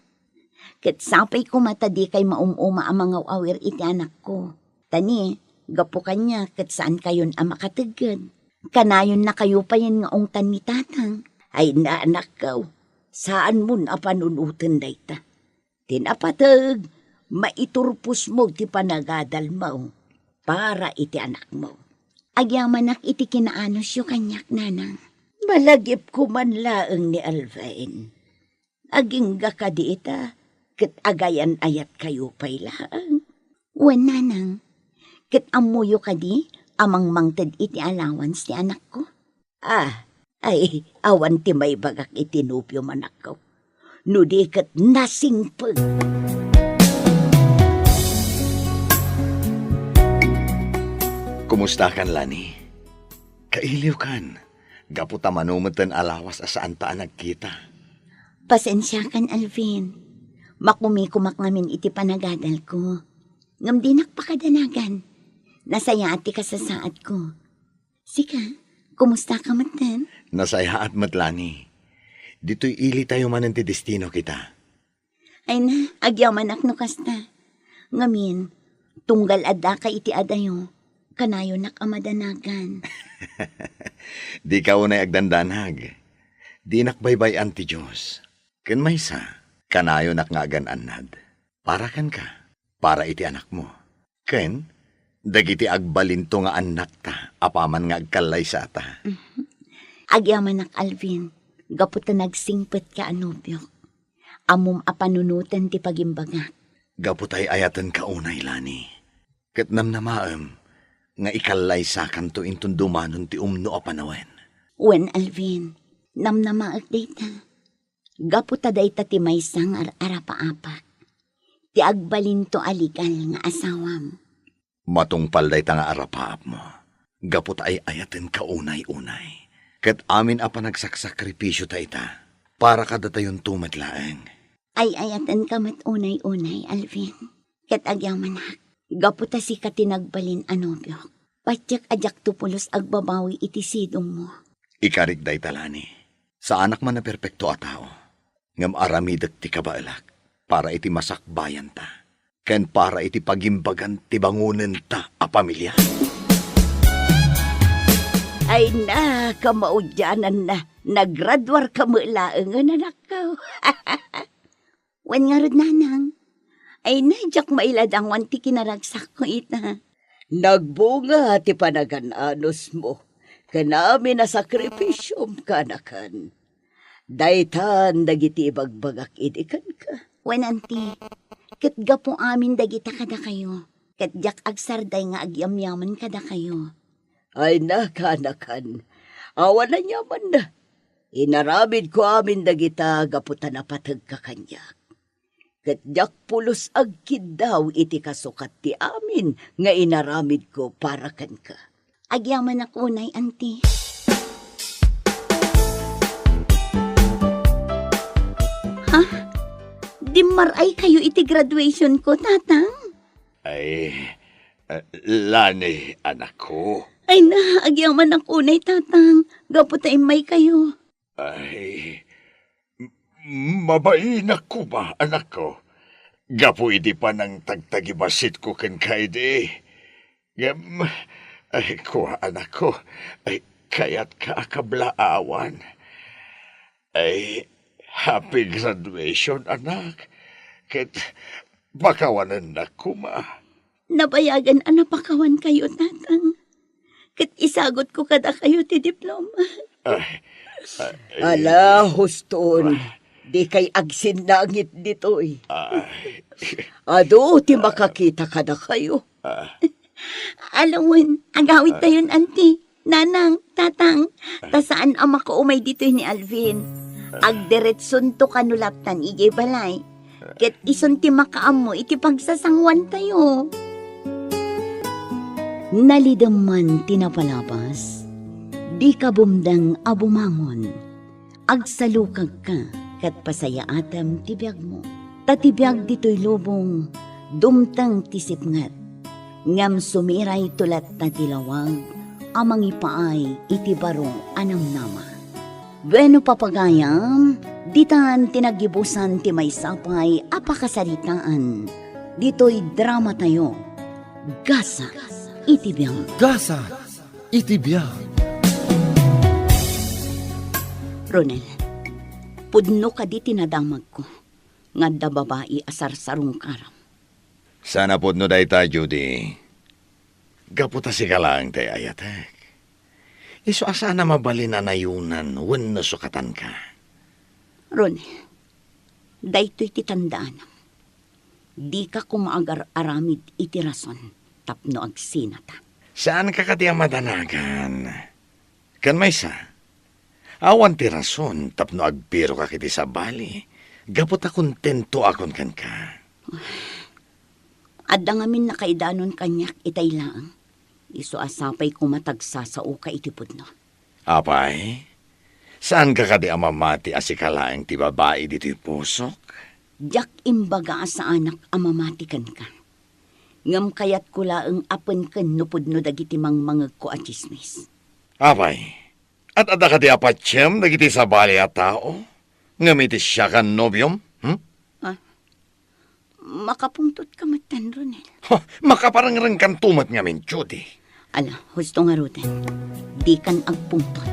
ket sapay koma ta dikay maum-uma a mangaw-awir iti anakko. Ta ni, gapu kaniak ket saankayon a makategged. Kanayonnakayo payen nga ungtan ni tatang. Ay, anakko, saanmon a panunoten dayta. Ti napateg, maiturposmo ti panagadalmo para iti anakmo. Agyamanak iti kinaanusyo kaniak, nanang. Malagipko man laeng ni Alvin. Agingga kadi ita, ket agayan-ayatkayo pay laeng? Wen, nanang. Ket ammoyo kadi a mangmangted iti allowance ti anakko? Ah, ay, awan ti maibagak iti nobiom, anakko. No di ket nasingpet. Kumustakan, Lani? Kailiwkan, gapu ta mano met ti allowance a saanta a nagkita. Pasensiakan, Alvin. Makumikumak ngamin iti panagadalko. Ngem dinak pakadanagan. Nasayaat ti kasasaadko. Sika, kumusta ka met? Nasayaat met, Lani. Ditoy ilitayo manen ti destino kita. Ay na, agyamanak no kasta. Ngamin, tunggal addaka iti adayo, kanayonak a madanagan. Dika unay agdandanag. Dinak baybay-an ti Dios. Ken maysa, kanayonak nga agan-annad. Para kenka, para iti anakmo. Ken dagiti agbalinto nga annakta apaman nga agkallaysata. Mhm. Agyamanak, Alvin, gapu ta nagsingpetka a nobiok. Ammom a panunoten ti pagimbagak. Gapu ta ay-ayatenka unay, Lani. Ket namnamaem nga ikallaysakanto inton dumanon ti umno a panawen. Wen, Alvin, namnamaek dayta. Gapu ta dayta ti maysa nga ar-arapaapak. Ti agbalinto a legal nga asawam. Matungpal dayta nga arapaapmo. Gapu ta ay-ayatenka unay-unay. Ket amin a panagsaksakripisiota ita, para kadatayonto met laeng. Ay-ayatenka met unay-unay, Alvin. Ket agyamanak, gapu ta sika ti nagbalin a nobiok. Patiek a diakto pulos agbabawi iti sidongmo. Ikarik dayta, Lani. Saanak man a perpekto a tao, ngem aramidek ti kabaelak para iti masakbayanta ken para iti pagimbagan ti bangonenta a pamilia. Ay na, kamaudiananna, nagraduarka met laengen, anakko. Wen ngarud, nanang. Ay na, diak mailadanguan ti kinaragsakko ita. Nagbunga ti panagan-anusmo ken amin a sakripisiom, kanakan. Daytan dagiti ibagbagak idi kenka. Wen, anti, ket gapu amin dagita kadakayo, ket diak agsardeng nga agyamyaman kadakayo. Ay na, kanakan, awan aniamanna. Inaramidko amin dagita gapu ta napategka kaniak. Ket diak pulos agkiddaw iti kasukat ti amin nga inaramidko para kenka. Agyamanak unay, anti. Ha? Dimmaray kayo iti graduation ko, tatang? Ay, eh, Lani, anakko. Ay na, agyamanak unay, tatang. Gapu ta immay kayo. Ay, m-, mabainak koma, anakko. Gapu iti panangtagtagibasitko kenka idi. Ngem, ay, kua, anakko, ay, kayatka a kablaawan. Ay, happy graduation, anak. Ket pakawanennak koma. Nabayagen a napakawan kayo, tatang. Ket isagutko kadakayo ti diploma. Ay, Ala, huston. Dikay agsinnangit ditoy. Ay. Adu ti makakita kadakayo. Ah. Alawen, agawidtayon, anti, nanang, tatang, ta saan a makaumay ditoy ni Alvin. Agdiretsonto kano laptan idiay balay. Ket isun ti makaammo iti pagsasanguantayo. Nalidem man ti napalabas, di kabumdeng a bumangon. Agsalukagka ket pasayaatem ti biagmo. Ta ti biag ditoy lubong, dumteng ti sipnget. Ngem sumirayto latta ti lawag a mangipaay iti baro a namnama. Bueno, papagayam, ditan ti naggibusan ti maysa pay a pakasaritaan ditoy dramatayo, Gasa iti Biag. Gasa iti Biag. Ronel, pudno kadi ti nadamagko nga adda babai a sarsarungkaram? Saan a pudno dayta, Judy. Gapu ta sika laeng ti ay-ayatek. Isu a saan a mabalin a nayonan wenno sukatanka. Ronel, daytoy ti tandaanam. Dika koma agar-aramid iti rason tapno agsinata. Saanka kadi a madanagan? Ken maysa, awan ti rason tapno agbirokak iti sabali, gapu ta kontentoakon kenka. Adda ngamin nakaidanon kaniak itay laeng. Isu a sapay koma ta agsasaoka iti pudno. Apay, saanka kadi a mamati a sika laeng ti babai ditoy pusok? Diak imbaga a saanak a mamati kenka. Ngem kayatko laeng a penken no pudno dagiti mangmangegko a tsismis. Apay, at adda kadi a patiem dagiti sabali a tao? Ngem iti siak a nobiom, hmm? Ah, makapungtotka metten, Ronel. Ho, makaparengrengkanto met ngamin, Judy. Ala, husto ngaruden. Dikan agpungtot.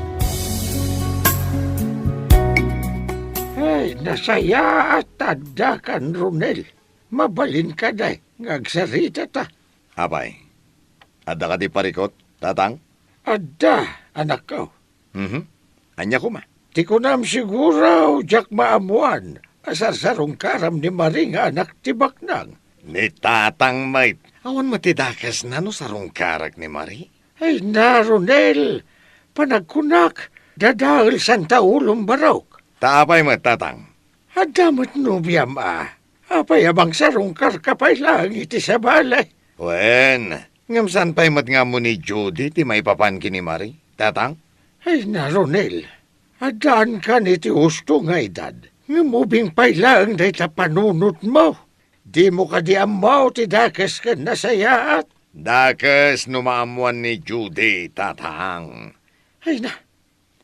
Ay, nasayaat ta addakan, Ronel. Mabalin kadi nga agsaritata. Apay, adda kadi parikut, tatang? Adda, anakko. Mhm. Ania koma? Ti kunam, siguro, diak maammoan a sarsarungkaram ni Marie nga anak ti baknang. Ni tatang met. Awan met ti dakesna no sarungkarak ni Marie. Ay na, Ronel, panagkunak, dadaelsan ta ulom barok. Ta apay met, tatang? Adda met nobiam a. Apay a mangsarungkarka pay laeng iti sabali? Wen, ngem saan pay met nga ammo ni Judy ti maipapan ken ni Marie, tatang? Ay na, Ronel, addaankan iti husto nga edad, ngem ubing pay laeng dayta panunotmo. Dimo kadi ammo ti dakes ken nasayaat? Dakes no maammoan ni Judy, tatang. Ay na,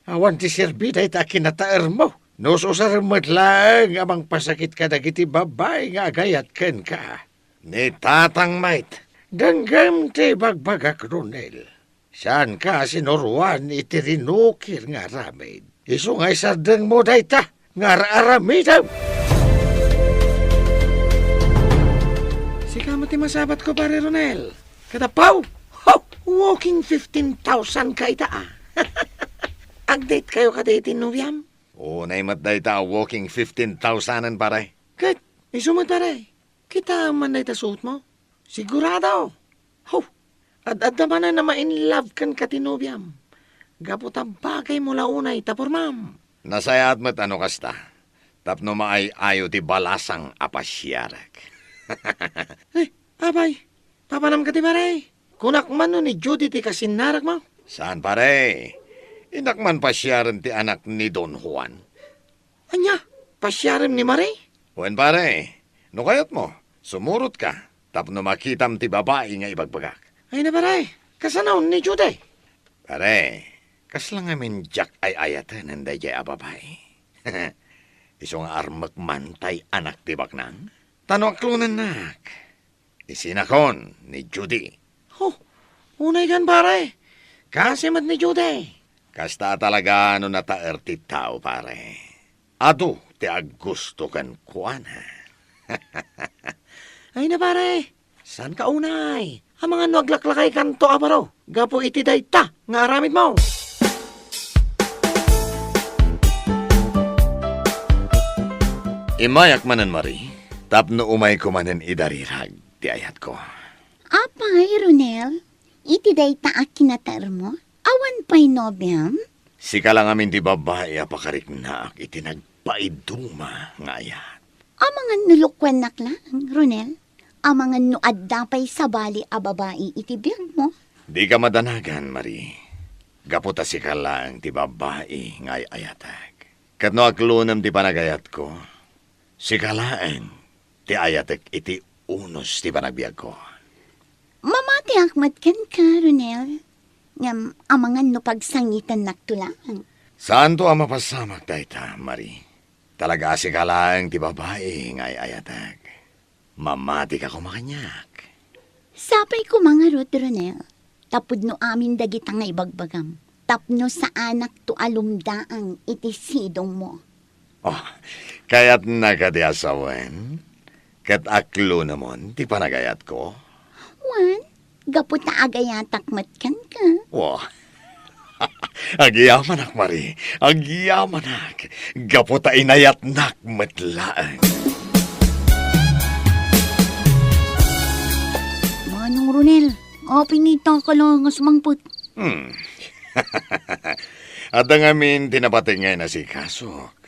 awan ti serbi dayta a kinataermo. No ususarem met laeng a mangpasakit kadagiti babbai nga agayat kenka. Ni tatang met. Denggem ti ibagbagak, Ronel. Saanka a sinuroan iti rinukir nga aramid. Isu nga isardengmo dayta nga ar-aramidem. Sika met ti masabatko, Pare Ronel. Ket appaw, ho! Walking fifteen thousand ka ita, a. Ag-date kayo kadi iti nobiam? Unay met dayta a walking fifteen thousand-en, pare. Ket isu met, pare. Kitaem man dayta suotmo? Sigurado. Ho! Ad-adda manen a ma-in love kenka ti nobiam. Gapu ta bagaymo la unay ta pormam. Nasayaat met a no kasta. Tapno maay-ayo ti balasang a pasiarek. Eh, apay, papanam kadi, pare? Kunak man no ni Judy ti kasinnarakmo? Saan, pare. Innak man pasiaren ti anak ni Don Juan. Ania? Pasiarem ni Marie? Wen, pare. No kayatmo, sumurotka tapno makitam ti babai nga ibagbagak. Ay na, pare. Kasano ni Judy? Pare, kasla ngamin diak ay-ayatenen daydiay a babai. Isu nga armek man tay anak ti baknang. Ta no aklonennak, isinakon ni Judy. Ho, unay kan, pare. Kasi met ni Judy. Kasta a talaga no nataer ti tao, pare. Adu ti aggusto kenkuana. Ay na, pare. Saanka unay? Amangan no aglaklakaykanto a baro gapu iti dayta nga aramidmo. Immayak manen, Marie, tapno umayko manen idarirag ti ayatko. Apay, Ronel, iti dayta a kinataermo, awan pay nobiam? Sika la ngamin ti babbai a pakariknaak iti nagpaiduma nga ayat. Amangan no lukuennak laeng, Ronel? Amangan no adda pay sabali a babai iti biagmo? Dika madanagan, Marie. Gapu ta sika laeng ti babbai nga ay-ayatek. Ket no aklonem ti panagayatko, sika laeng ti ayatek iti unos ti panagbiagko. Mamatiak met kenka, Ronel. Ngem amangan no pagsangitennakto laeng. Saanto a mapasamak dayta, Marie. Talaga a sika laeng ti babai nga ay-ayatek. Mamatika koma kaniak. Sapay koma ngarud, Ronel, ta pudno amin dagita nga ibagbagam, tapno saanakto a lumdaang iti sidongmo. Oh, kayatna kadi a sawen? Ket aklonemon ti panagayatko? Wen, gapu ta agayatak met kenka. Wah, agyamanak, Marie. Agyamanak. Gapu ta inayatnak met laeng. Manong Ronel, apay nga ita ka la nga sumangpet? Hmm. Adda ngamin ti napateg nga inasikasok.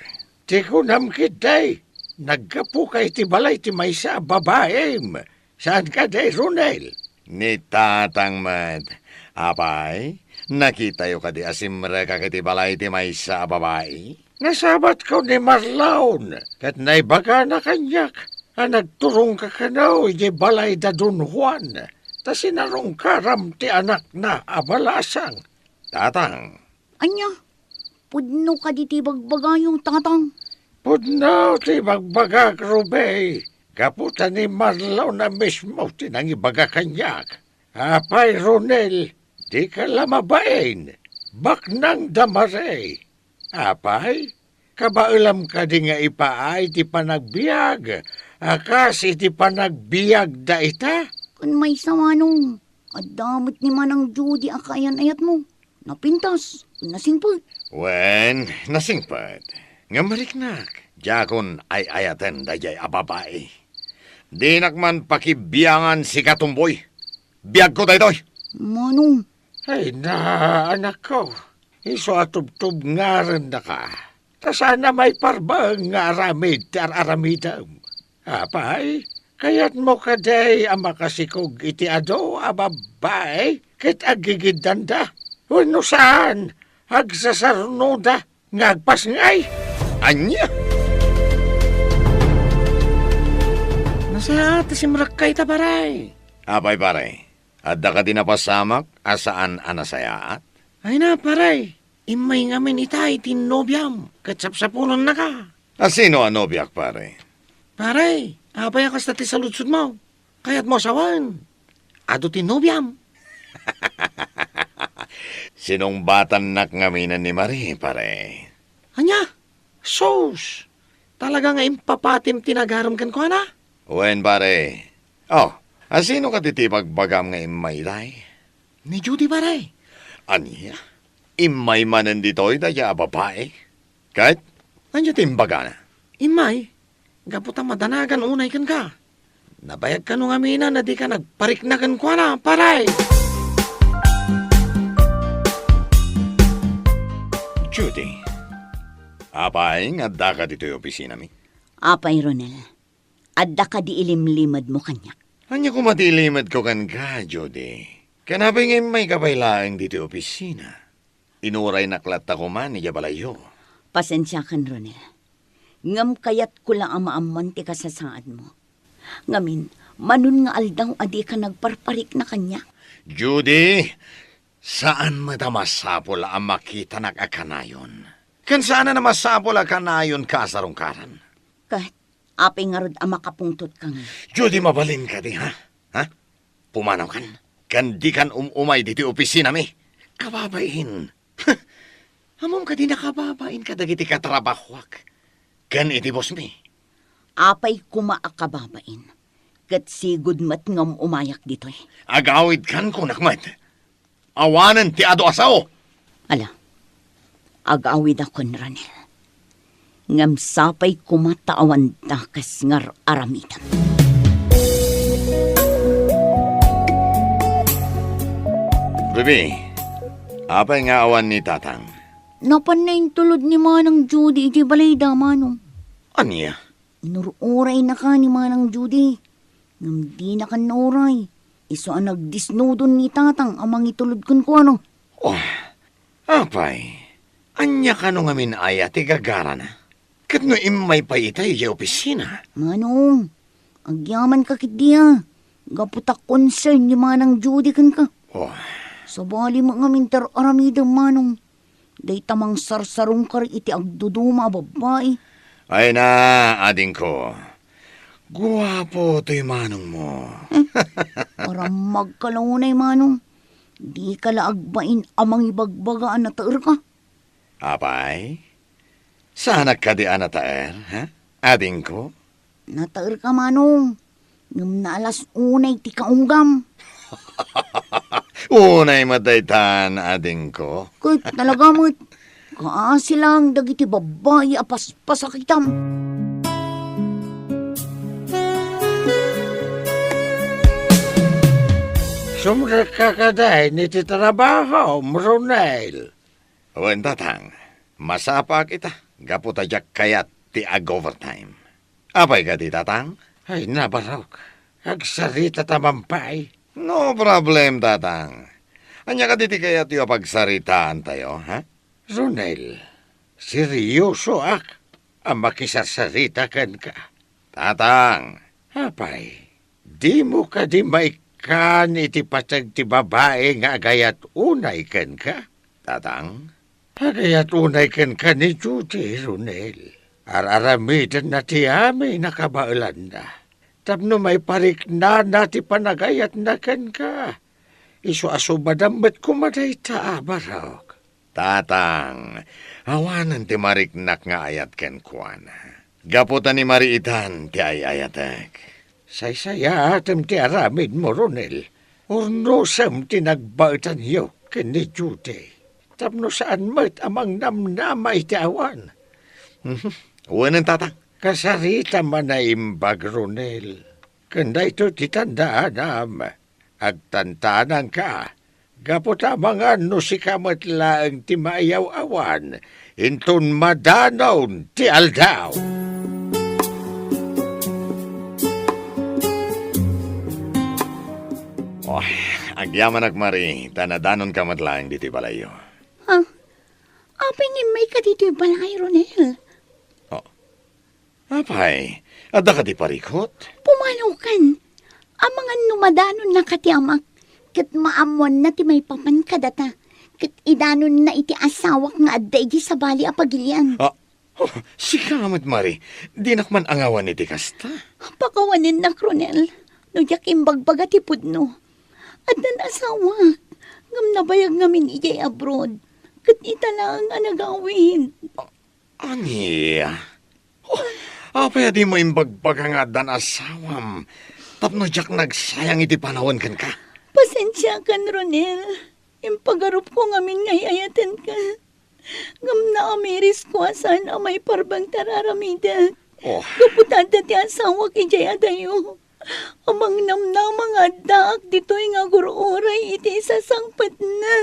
Ti kunam ketdi, naggapuka iti balay ti maysa a babaim. Saan kadi, Ronel? Ni tatang met. Apay, nakitayo kadi a simrekak iti balay ti maysa a babai? Nasabatko ni Marlon, ket naibagana kaniak a nagturongka kano iti balay da Don Juan, ta sinarungkaram ti anakna a balasang. Tatang. Ania? Pudno kadi ti ibagbagayo, Tatang? Pudno ti ibagbagak, Ruby, gapu ta ni Marlon a mismo ti nangibaga kaniak. Apay, Ronel, dika la mabain, baknang da Marie. Apay, kabaelam kadi nga ipaay ti panagbiag a kas iti panagbiagda ita? Kun maysa, Manong, adda met ni Manang Judy a kaayan-ayatmo. Napintas, nasingpet. Wen, nasingpet. Ngem mariknak, diakon ay-ayaten daydiay a babai. Dinak man pakibiangan, sika, Tomboy. Biagko daytoy. Manong. Ay na, anakko. Isu a tubtubngarennaka. Ta saan a maiparbaeng nga aramid ti ar-aramidem. Apay, kayatmo kadi a makasikog iti adu a babbai ket agigiddanda? Wenno saan, agsasarnoda nga agpasngay? Ania? Nasayaat ti simrekka ita, pare. Apay, pare? Adda kadi napasamak a saan a nasayaat? Ay na, pare. Immay ngamin ita iti nobiam ket sapsapulennaka. A sino a nobiak, pare? Pare, apay a kasta ti saludsodmo? Kayatmo a sawen? Adu ti nobiam. Sinungbatannak ngamin ni Marie, pare. Ania? Sus! Talaga nga impapatim ti nagarem kenkuana? Wen, pare. Oh, a sino kadi ti ibagbagam nga immay itay? Ni Judy, pare. Ania? Immay manen ditoy dayta a babai? Ket ania ti imbagana? Immay, gapu ta madanagan unay kenka. Nabayag kano ngamin a dika nagparikna kenkuana, pare? Judy, apay nga addaka ditoy opisinami? Apay, Ronel, adda kadi ilimlimedmo kaniak? Ania koma ti ilimedko kenka, Judy? Ken apay nga immayka pay laeng ditoy opisina? Inuraynak latta koma idiay balayyo. Pasensiakan, Ronel. Ngem kayatko la a maammoan ti kasasaadmo. Ngamin, manon nga aldaw a dika nagparparikna kaniak? Judy, saan met a masapul a makitanak a kanayon. Ken saan a masapul a kanayonka a sarungkaran. Ket apay ngarud a makapungtotka ngay? Judy, mabalin kadi, ha? Ha? Pumanawkan, ken dikan um-umay ditoy opisinami. Kababain. Ammom kadi nakababain kadagiti katrabahoak ken iti bossmi. Apay koma a kababain, ket sigud met nga um-umayak ditoy. Agawidkan, kunak met. Awanen ti adu a sao. Ala, agawidakon, Ronel. Ngem sapay koma ta awanda kas ngar-aramidem. Ruby, apay nga awan ni Tatang? Napanna intulod ni Manang Judy iti balayda, Manong. Ania? Inur-uraynaka ni Manang Judy. Ngem dinakan nauray. Isu a nagdisnudon ni Tatang a mangitulod kenkuana. Oh, apay, ania kano ngamin aya ti gagarana? Ket no immay pay ita idiay opisina? Manong, agyamanka ketdi a. Gapu ta concern ni Manang Judy kenka. Oh. Sabali met ngamin ti ar-aramidem, Manong. Dayta mangsarsarungkar iti agduduma a babbai. Ay na, adingko. Guapo toy manongmo. Parammagka la unay, Manong. Dika la agbain a mangibagbaga a nataerka. Apay? Saanak kadi a nataer, ha? Adingko? Nataerka, Manong. Ngem naalas unay ti kaunggam. Unay met daytan, adingko. Ket talaga met, kaasi lang dagiti babbai a paspasakitam. Sumrekka kadi iti trabahom, Ronel? Wen, Tatang. Masapaak ita, gapu ta diak kayat ti ag-overtime. Apay kadi, Tatang? Ay, nabarok. Agsaritata man pay. No problem, Tatang. Ania kadi ti kayatyo a pagsaritaantayo, ha? Ronel, seryosoak a makisarsarita kenka. Tatang. Apay, dimo kadi maikkan iti pateg ti babai nga agayat unay kenka? Tatang? Agayat unay kenka ni Judy, Ronel. Ar-aramidenna ti amin a kabaelanna tapno maipariknana ti panagayatna kenka. Isu a sumadam met koma dayta a barok. Tatang, awanen ti mariknak nga ayat kenkuana. Gapu ta ni Marie Itan ti ay-ayatek. Saysayaatem ti aramidmo, Ronel. Urnosem ti nagbaetanyo ken ni Judy. Tapno saan met a mangnamnama iti awan. Mhm. Wenen, Tatang. Kasaritam a naimbag, Ronel. Ken daytoy ti tandaanam. Agtantanangka, gapu ta amangan no sika met laeng ti maiyaw-awan inton madanon ti aldaw. Oh, agyamanak, Marie, ta nadanonka met laeng ditoy balayyo. Ha? Apay nga immayka ditoy balay, Ronel? Oh. Apay, adda kadi parikut? Pumanaw kan. Amangan no madanonnaka ti amak, ket maammoanna ti maipapan kadata, ket idanonna iti asawak nga adda idiay sabali a pagilian. Ah, oh, sika met, Marie, dinak man angawan iti kasta. Pakawanennak, Ronel, no diak imbagbaga ti pudno. Addan asawak, ngem nabayag ngamin idiay abroad, ket ita laeng a nagawid. Ah, Ania? Oh, apay a dimo imbagbaga nga addan asawam tapno diak nagsayang iti panawen kenka? Pasensiakan, Ronel. Impagarupko ngamin nga ay-ayatenka. Ngem naamirisko a saan a maiparbeng ti ar-aramidek. Oh. Gapu ta adda ti asawak idiay adayo. Amangnamnama nga addaak ditoy nga agur-uray iti isasangpetna.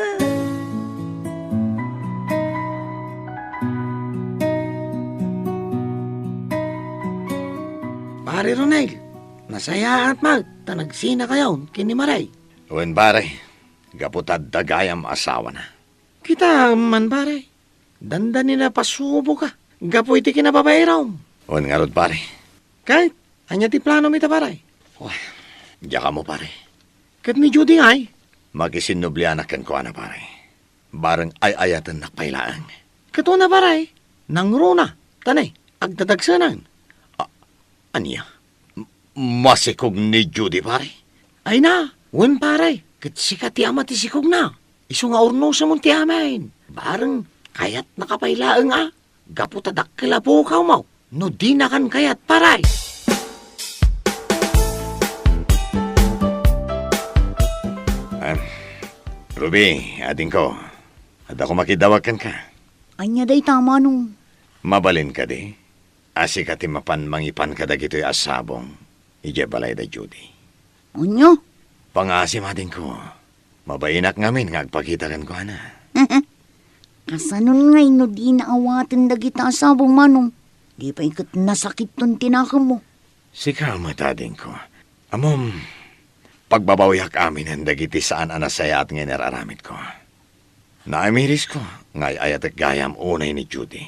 Pare Ronel, nasayaat met ta nagsinakayon ken ni Marie. Wen, pare, gapu ta adda gayam asawana. Kita man, pare. Dandani napasuboka gapu iti kinababaeram. Wen ngarud, pare. Ket ania ti planom ita, pare? Wah, diak ammo, pare. Ket ni Judy ngay? Makisinnublianak kenkuana, pare. Bareng ay-ayatennak pay laeng. Ket una, pare, nangruna, ta ne, agdadagsenan. A-, ania? M-, masikog ni Judy, pare? Ay na, wen, pare, ket sika ti ama ti sikogna. Isu nga urnosemon ti amin. Bareng kayatnaka pay laeng a, gapu ta dakkel a pukawmo no dinakan kayat, pare. Ah, Ruby, adingko, adda koma kiddawag kenka. Ania dayta, Manong? Mabalin kadi a sika ti mapan mangipan kadagitoy a sabong idiay balayda, Judy? Ania? Pangaasim, adingko. Mabainak ngamin nga agpakita kenkuana. Kasanon ngay no dina awaten dagita a sabong, Manong? Di pay ket nasakitton ti nakemmo. Sika met, adingko. Ammom, pagbabawiak aminen dagiti saan a nasayaat nga inar-aramidko. Naamirisko nga ay-ayatek gayam unay ni Judy.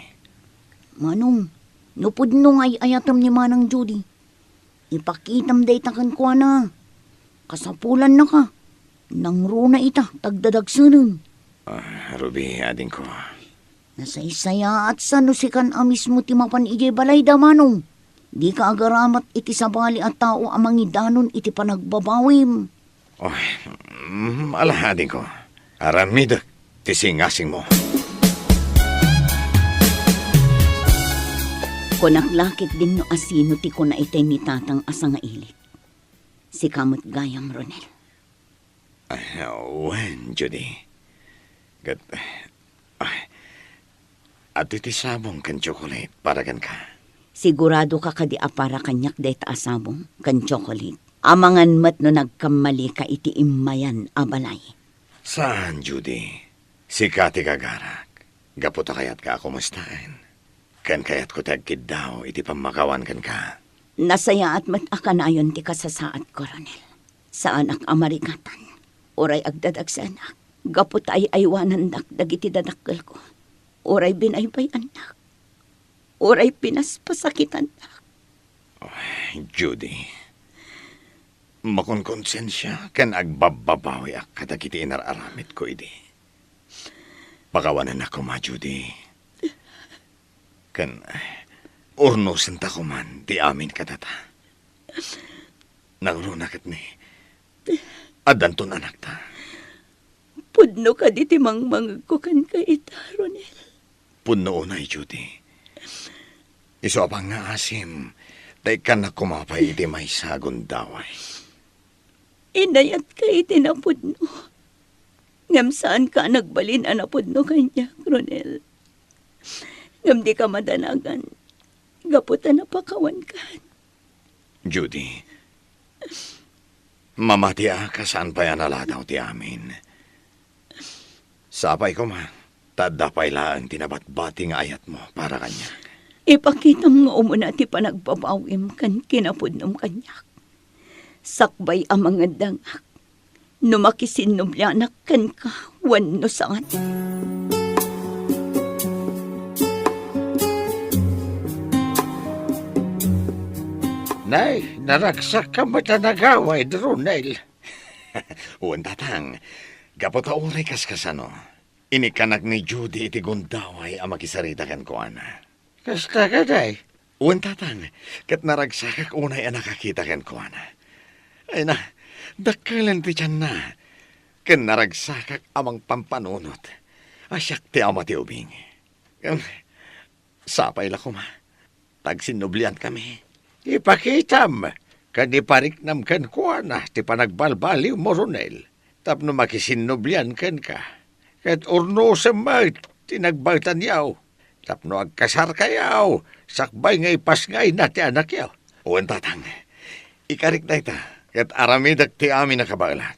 Manong, no pudno nga ay-ayatem ni Manang Judy, ipakitam dayta kenkuana. Kasapulannaka. Nangruna ita, tagdadagsenen. Ah, Ruby, adingko. Nasaysayaat sa no sikan a mismo ti mapan idiay balayda, Manong. Dika agaramat iti sabali a tao a mangidanon iti panagbabawim. Oh, mm, ala, adingko. Aramidek ti singasingmo. Kunak la ketdin no asino ti kuna itay ni Tatang a sangailit. Sika met gayam, Ronel. Ah, wen, Judy. Ket, ah, adu ti sabong ken tsokolate para kenka. Siguradoka kadi a para kaniak dayta a sabong ken tsokolate? Amangan met no nagkammalika iti immayan a balay. Saan, Judy. Sika ti gagarak. Gapu ta kayatka a kumustaen. Ken kayatko ti agkiddaw iti pammakawan kenka. Nasayaat met a kanayon ti kasasaadko, Ronel. Saanak a marigatan. Uray agdadagsenak gapu ta ay-aywanandak dagiti dadakkelko. Uray binaybay-annak. Uray pinaspasakitannak. Oh, Judy, makonkonsensia ken agbabbabawiak kadagiti inar-aramidko idi. Pakawanennak koma, Judy. Ken urnosenta koman ti amin kadata. Nangruna ket ni, addanton anakta. Pudno kadi ti mangmangegko kenka ita, Ronel? Pudno unay, Judy. Isu a pangngaasim, ta ikkannak koma pay iti maysa a gundaway. Inayatka iti napudno. Ngem saanka a nagbalin a napudno kaniak, Ronel. Ngem dika madanagan gapu ta napakawankan. Judy, mamatiak a saan pay a naladaw ti amin. Sapay koma, ta adda pay laeng ti nabatbati nga ayatmo para kaniak. Ipakitam nga umuna ti panagbabawim ken kinapudnom kaniak. Sakbay a mangeddengak no makisinnublianak kenka wenno saan. Nay, naragsak ka met a nagawid, Ronel. Wen, Tatang, gapu ta uray kaskasano, inikkanak ni Judy iti gundaway a makisarita kenkuana. Kasta kadi? Wen, Tatang, ket naragsakak unay a nakakita kenkuana. Ay na, dakkelen ti tianna, ken naragsakak a mangpampanunot a siak ti ama ti ubing. Ngem, sapay la koma, ta agsinnubliankami. Ipakitam ken ipariknam kenkuana ti panagbalbaliwmo, Ronel, tapno makisinnublian kenka. Ket urnosem met ti nagbaetanyo tapno agkasarkayo sakbay nga ipasngayna ti anakyo. Wen, Tatang, ikarik dayta, ket aramidek ti amin a kabaelak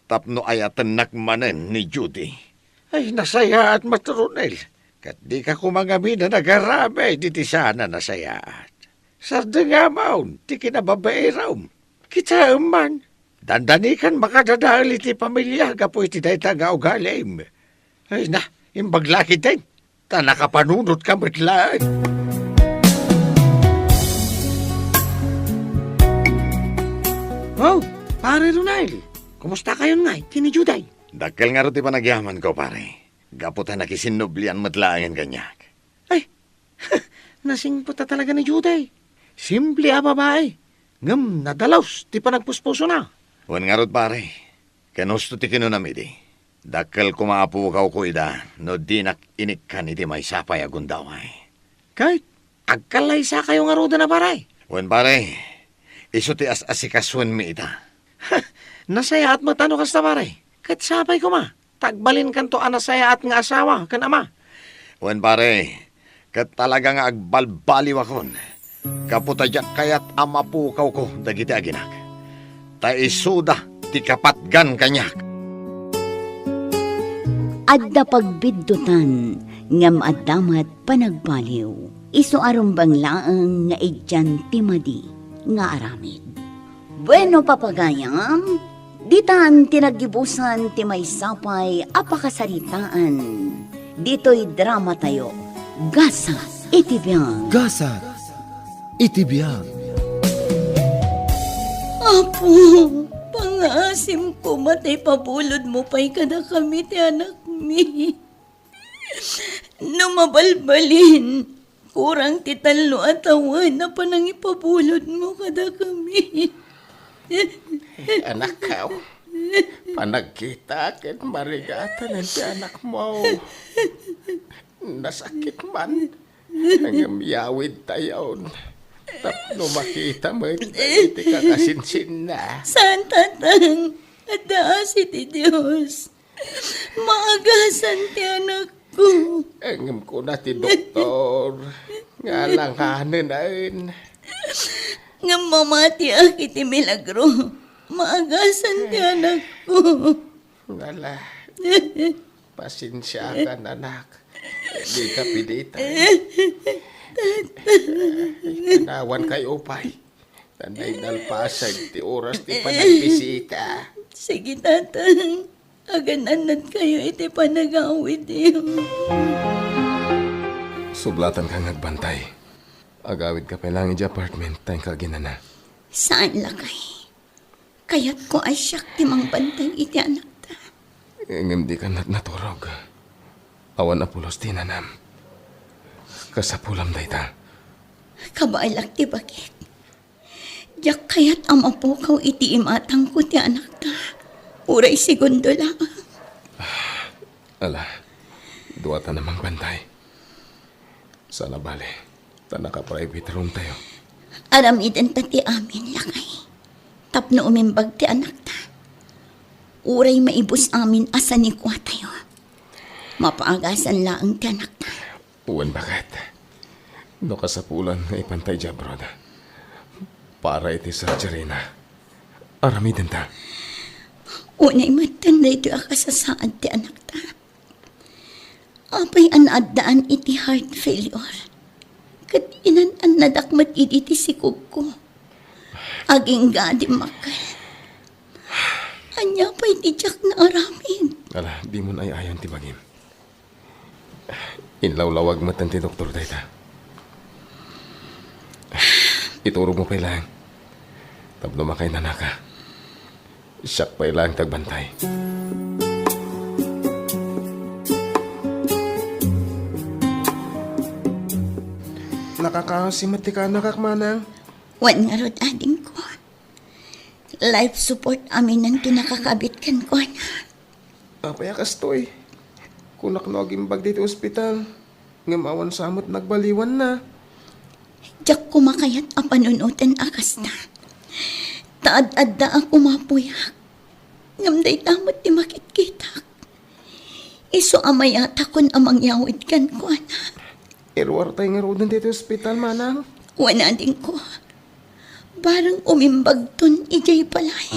tapno ayatennak manen ni Judy. Ay, nasayaat met, Ronel, ket dika koma ngamin a nagaramid iti saan a nasayaat. Sardengamon ti kinababaeram. Kitaem man, dandanikan makadadael iti pamilia gapu iti dayta nga ugalim. Ay na, imbag la ketdin, ta nakapanunotka met laeng. Oh, Pare Ronel, kumusta kayon ngay ken ni Judy? Dakkel ngarud ti panagyamanko, pare, gapu ta nakisinnublian met laengen kaniak. Ay, nasingpet a talaga ni Judy. Simple a babai, ngem nadalus ti panagpuspusona. Wen ngarud, pare, ken husto ti kinunam idi. Dakkel koma a pukawko ida no dinak inikkan iti maysa pay a gundaway. Ket agkallaysakayo ngaruden a, pare? Wen, pare, isu ti as-asikasuenmi ita. Nasayaat met no kasta, pare. Ket sapay koma, ta agbalinkanto a nasayaat nga asawa ken ama. Wen, pare, ket talaga nga agbalbaliwakon, gapu ta diak kayat a mapukawko dagiti aginak. Ta isuda ti kapatgan kaniak. Adda pagbiddutan, ngem adda met panagbaliw. Isu a rumbeng laeng nga idian ti madi nga aramid. Bueno, papagayam, ditan ti naggibusan ti maysa pay a pakasaritaan ditoy dramatayo, Gasat iti Biag. Gasat iti Biag. Apo, pangaasim koma ta ipabulodmo pay kadakami ti anakmi. No mabalbalin, kurang ti tallo a tawen a panangipabulodmo kadakami. Anakko, panagkita ken marigatan ti anakmo. Nasakit man, ngem yawidtayon tapno makita met iti kakasinsinna. Saan, Tatang. Adda asi ti Dios. Maagasan ti anakko. Ngem kuna ti doktor nga alanganen. Ngem mamatiak iti milagro. Maagasan ti anakko. Ala, pasensiakan, anak. Dika pilitan. Kanawan kayo pay. Tanay nalpasag ti oras ti panagbisita. Sige, Tatang. Agan-annad kayo iti panagawidyo. Sublatan ka nga agbantay. Agawid ka pay lang iti apartment, ta inka aginana. Saan, lakay. Kayatko a siak ti mangbantay iti anakta. Ngem di ka nat-, naturog. Awan a pulos ti nanam. Kasapulam dayta. Kabaelak ti bagik. Diak kayat a mapukaw iti imatangko ti anakta. Uray segundo laeng. Ala, duata a mangbantay. Saan a bale, ta naka-private room tayo. Aramidenta ti amin, lakay. Tapno umimbag ti anakta. Uray maibus amin a sanikua tayo. Mapaagasan laeng ti anakta. Wen, baket. No kasapulan nga ipanta idiay abroad. Para iti surgery na. Aramidenta. Unay metten daytoy a kasasaad ti anakta. Apay a naaddaan iti heart failure? Ket inan-annadak met idi ti sikogko. Agingga a dimmakkel. Ania pay ti diak naaramid? Ala, dimon ay-ayon ti bagim. Inlawlawag metten ti doktor dayta. Iturogmo pay laeng. Tapno makainanaka. Siak pay laeng ti agbantay. Nakakaasi met ti kaanakak, manang. Wen ngarud, adingko. Life support aminen ti nakakabit kenkuana. Apay a kastoy? Kunak no agimbag ditoy ospital, ngem awan sa met nagbaliwanna. Diak koma kayat a panunoten a kasta. Ta ad-adda a kumapuyak. Ngem dayta met ti makitkitak. Isu a mayatakon a mangyawid kenkuana. Iruartay ngaruden ditoy ospital, manang? Wen, adingko. Bareng umimbagton idiay balay.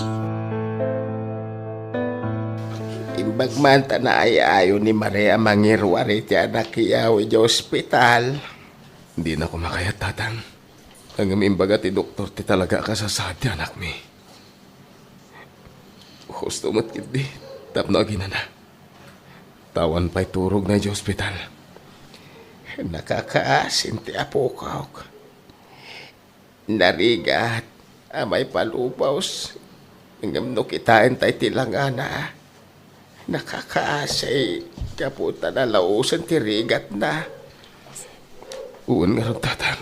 Imbag man ta naay-ayo ni Maria a mangiruar iti anakyo idiay ospital. Dina koma kayat, tatang. Ngem imbaga ti doktor ti talaga a kasasaad ti anakmi. Husto met ketdi tapno aginana. Ta awan pay turogna idiay ospital. Nakakaasin ti apokok. Narigat a maipalubos, ngem no kitaentay ti langana, nakakaasi gapu ta nalaosen ti rigatna. Wen ngarud, tatang.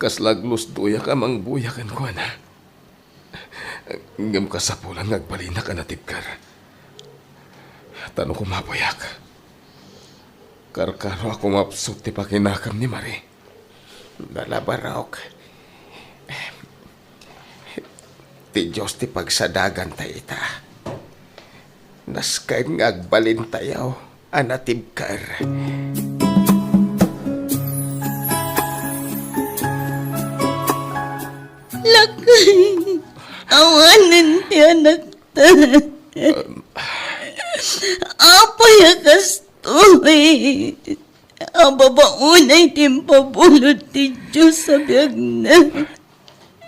Kasla aglusdoyak a mangbuya kenkuana. Ngem kasapulan nga agbalinak a natibker. Ta no kumapuyak, karkaro a kumapsut ti pakinakam ni Marie. Nalabarok. Ti Dios ti pagsadaganta ita. Nasken nga agbalintayo a natibker. Awanen ti anakta. Um, Apay a kastoy? Ababaunay ti impabulod ti Dios a biagna.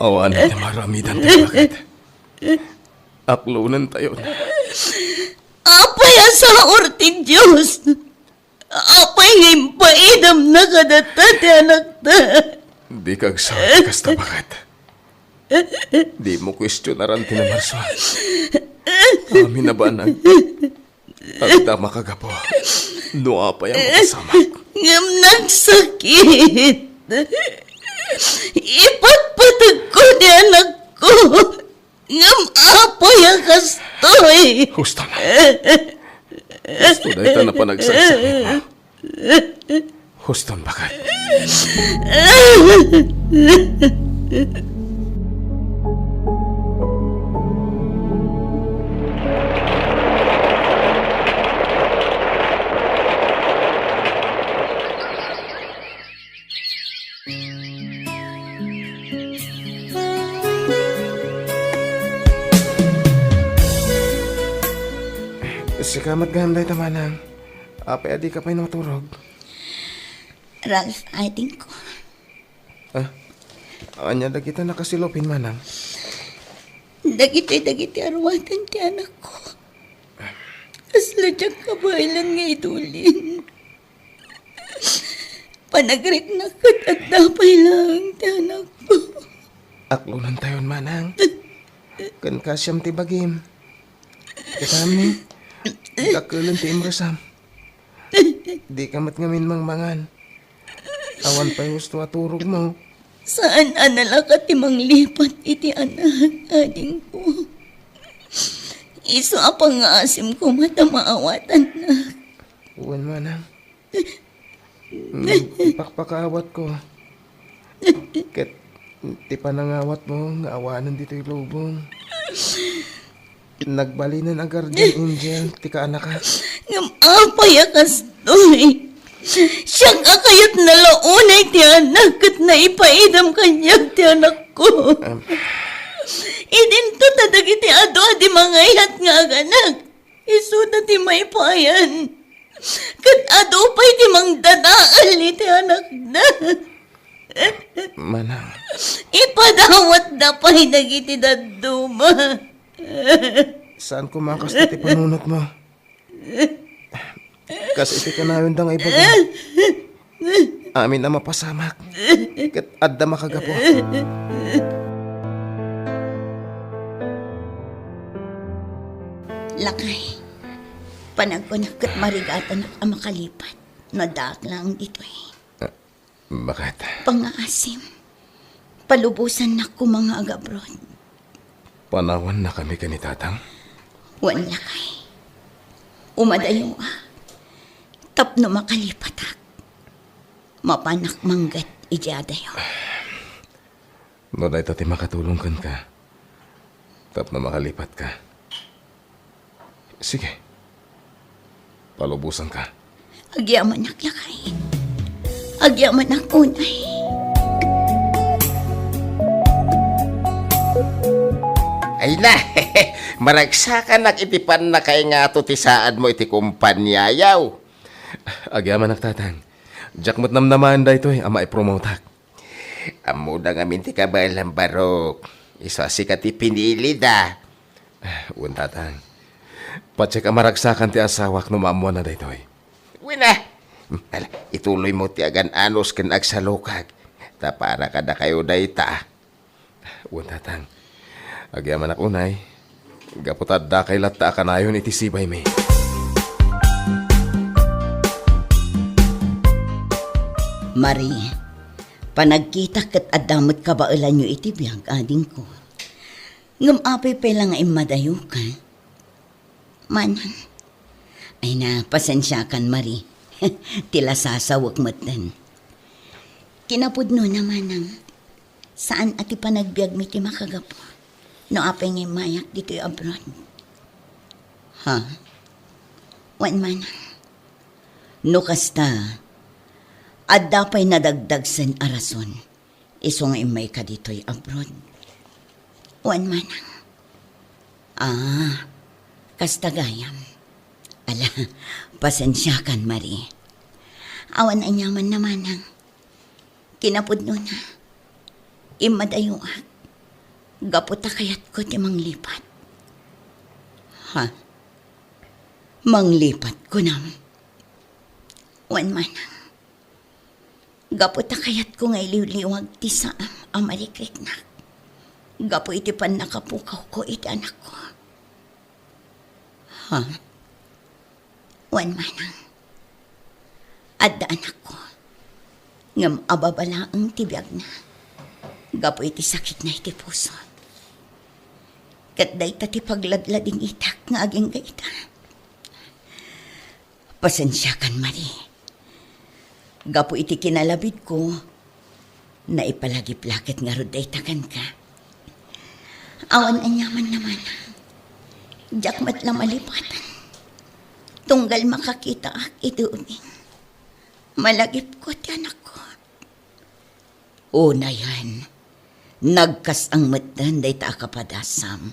Awanen ti maaramidan ti baket. Aklonentayon. Apay a saor ti Dios? Apay nga impaidamna kadata ti anakta? Dika agsaw ti kasta, baket. Dimo kuestionaran ti namarsuan. Amin a banag. Adda makagapu no apay a mapasamak. Ngem nagsakit. Ipatpategko ti anakko. Ngem apay a kastoy? Husto na. Husto dayta a panagsarsarita. Huston, baket. Sika met gayam dayta, manang. Apay a dika pay maturog? Ralph, adingko. Ah, ania dagita nakasilupin, manang? Dagitoy dagiti aruatan ti anakko. Kasla diak kabaelan nga idulin. Panagriknak ket adda pay laeng ti anakko. Aklonentayon, manang. Ken kasiam ti bagim. Ket amin, dakkel ti imresam. Dika met ngamin mangmangan. Awan pay husto a turogmo. Saan a nalaka ti manglipat iti anak, adingko. Isu a pangngaasim koma ta maawatannak. Wen, manang. Mm, ipakpakaawatko. Ket ti panangawatmo nga awanen ditoy lubong. Nagbalinen a guardian angel ti kaanaka. Ngem apay a kastoy? Siak a kayatna la unay ti anak ket naipaidam kaniak ti anakko. Em. Idinto ta dagiti adu a di mangayat nga aganak. Isuda ti maipayan. Ket adu pay ti mangdadael iti anakda. Manang. Ipadawatda pay dagiti dadduma. Saan koma kasta ti panunotmo? Kas iti kanayonda nga ibaga. Amin a mapasamak. Ket adda makagapu. Lakay, panagkunak ket marigatanak a makalipat no addaak laeng ditoy. Baket? Pangngaasim, palubosannak koma nga agabroad. Panawannakami ken ni Tatang? Wen, lakay. Umadayoak tapno makalipatak. Mapanak mangget idiay adayo. No dayta ti makatulong kenka tapno makalipatka, sige, palubosanka. Agyamanak, lakay. Agyamanak unay. Ay na, maragsakanak iti pannakaingato ti saadmo iti kompaniayo. Agyamanak, Tatang. Diak met namnamaen daytoy a maipromotak. Ammoda ngamin ti kabaelam, Barok. Isu a sika ti pinilida. Wen, Tatang. Patiek a maragsakan ti asawak no maammoanna daytoy. Wen a. Ala, ituloymo ti agan-anos ken agsalukag. Ta para kadakayo dayta. Wen, Tatang. Agyamanak unay. Gapu ta addakay latta a kanayon iti sibaymi. Marie, panagkitak ket adda met kabaelanyo iti biag, adingko. Ngem apay pay la nga immadayoka? Manang. Ay na, pasensiakan, Marie. Ti la sasawek metten. Kinapudnona, Manang. Saan a ti panagbiagmi ti makagapu no apay nga immayak ditoy abroad. Ha? Wen, Manang. No kasta, adda pay nadagdagsen a rason isu nga immayka ditoy abroad. Wen, manang. Ah, kasta gayam. Ala, pasensiakan, Marie. Awan aniamanna, manang. Kinapudnona, immadayoak gapu ta kayatko ti manglipat. Ha? Manglipat, kunam? Wen, manang. Gapu ta kayatko nga iliwliwag ti saam a marikriknak gapu iti pannakapukawko iti anakko. Ha? Wen, manang. Adda anakko. Ngem ababa laeng ti biagna gapu iti sakitna iti puso. Ket dayta ti pagladladingitak nga agingga ita. Pasensiakan, Marie. Gapu iti kinalabidko, naipalagip la ket ngarud dayta kenka. Awan aniamanna, manang. Diak met la malipatan. Tunggal makakitaak iti ubing, malagipko ti anakko. Unayen, nagkas-ang metten dayta a kapadasam.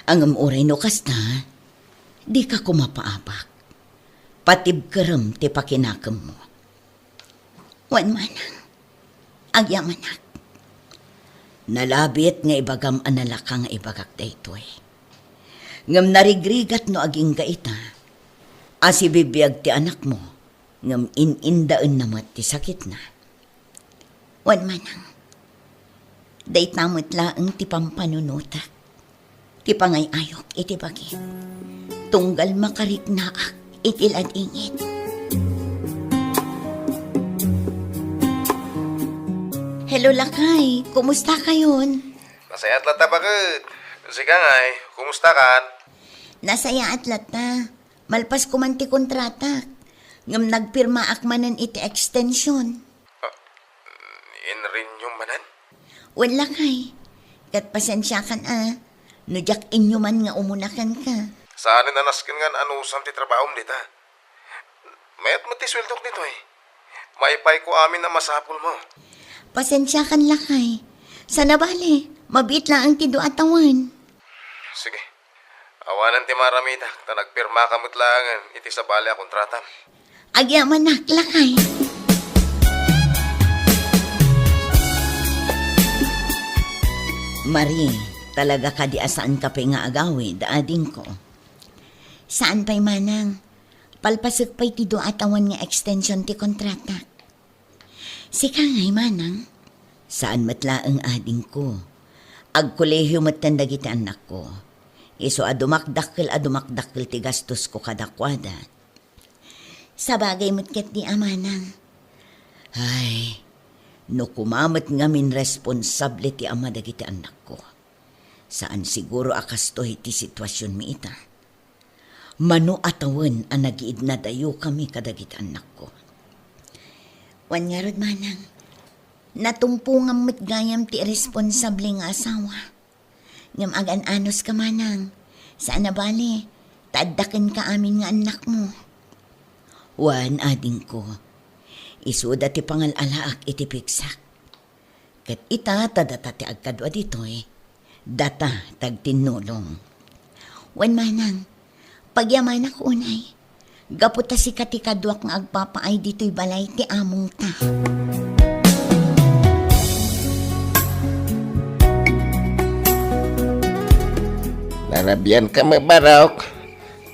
Ngem uray no kasta, dika koma paabak. Patibkerem ti pakinakemmo. Wen, manang, agyamanak. Nalabit nga ibagam a nalaka nga ibagak daytoy. Ngem narigrigat no agingga ita a sibibiag ti anakmo, ngem in-indaenna met ti sakitna. Wen, manang, dayta met laeng ti pampanunotak, ti pangay-ayok iti bagim, tunggal makariknaak iti ladingit. Hello, lakay. Kumusta kayon? Nasayaat latta, baket. Sika ngay, kumusta kan? Nasayaat latta. Malpas ko man ti kontratak, ngem nagpirmaak manen iti extension. Ah, in-renew manen? Wen, lakay. Ket pasensiakan a, no diak inyuman nga umuna kenka. Saanen a nasken nga anusam ti trabahom dita. Mayat met ti sueldok ditoy. Maipayko amin a masapulmo. Pasensiakan, lakay. Sana bale, mabiit laeng ti dua a tawen. Sige. Awanen ti maaramidak, ta nagpirmaka met laengen iti sabali a kontratam. Agyamanak, lakay. Marie, talaga kadi a saanka pay nga agawid, adingko? Saan pay, manang. Palpasek pay ti dua a tawen nga extension ti kontratak. Sika ngay, manang? Saan met laeng, adingko. Agkolehio metten dagiti annakko. Isu a dumakdakkel a dumakdakkel ti gastosko kadakuada. Sabagay met ketdi a, manang. Ay, no kuma met ngamin responsable ti ama dagiti annakko. Saan siguro a kastoy ti situasionmi ita. Mano a tawen a nagiidnadayokami kadagiti annakko. Wen ngarud, manang, natumpongam met gayam ti irresponsable nga asawa. Ngem agan-anos ka, manang. Saan a bale, ta adda kenka amin nga annakmo. Wen, adingko. Isuda ti pangal-alaak iti pigsak. Ket ita ta data ti agkadua ditoy, data ti agtinnulong. Wen, manang, pagyamanak unay. Gapu ta sika ti kaduak nga agpapaay ditoy balay ti amongta. Narabian ka, Mabarok?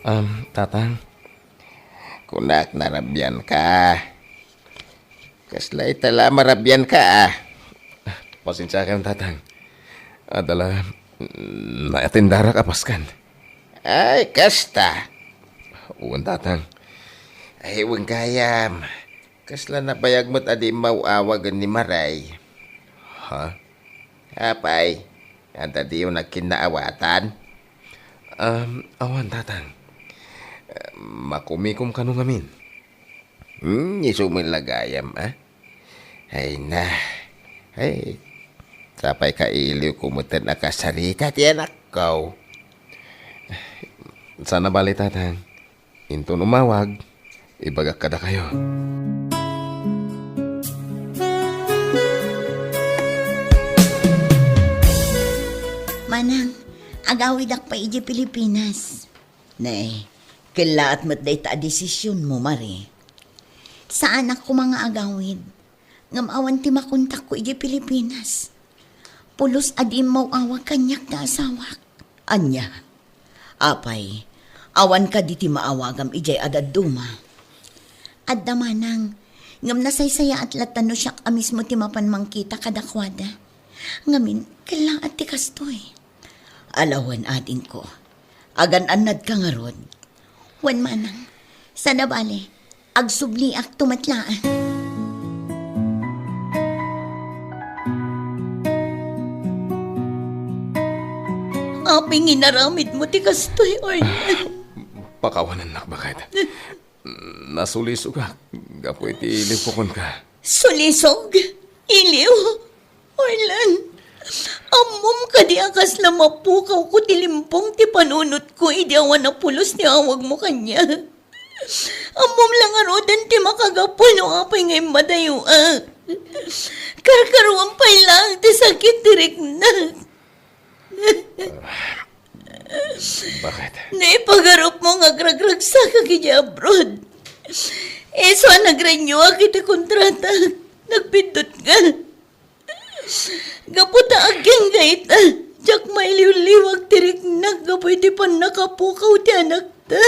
Um, Tatang. Kunak, narabian ka. Kasla ita la marabian ka, ah. Pasensiakan, Tatang. Adda la, mm, naatendarak a paskan. Ay, kasta. Wen, Tatang. Ay, wen gayam. Kasla nabayag met a di maw-awagen ni Maray. Ha? Apay, adda diyo nagkinnaawatan? Um, awan, Tatang. Eh, makumikom kano ngamin? Hmm, isu met la gayam, ah? Ay na. Ay, sapay kailiwko metten a kasarita ti anakko. Saan a bale, Tatang. Inton umawag, ibagak kadakayo. Manang, agawidak pay idiay Pilipinas. Ne, kellaat met dayta a desisionmo, Mari. Saanak koma nga agawid. Ngem awan ti makontakko idiay Pilipinas. Pulos a diin maw-awag kaniak nga asawak. Ania? Apay, awan kadi ti maawagam idiay a dadduma? Adda manang, ngem nasaysayaat latta no siak a mismo ti mapan mangkita kadakuada. Ngamin, kellaat ti kastoy. Ala wen, adingko. Agan-annadka ngarud? Wen manang, saan a bale, agsubliakto met laeng. Apay nga inaramidmo ti kastoy, Orlan? Pakawanennak, baket. Nasulisogak gapu iti iliw ko kenka. Sulisog? Iliw? Orlan, ammom kadi a kasla mapukawko ti limpong ti panunotko idi awan a pulos ti awagmo kaniak? Ammom la ngaruden ti makagapu no apay nga immadayoak. Karkaruam pay laeng ti sakit ti riknak. Baket? Naipagarupmo nga agragragsakak idiay abroad. Isu a nagrenewak iti kontratak. Nagpindutko. Gapu ta agingga ita, diak mailiwliwag ti riknak gapu iti pannakapukaw ti anakta.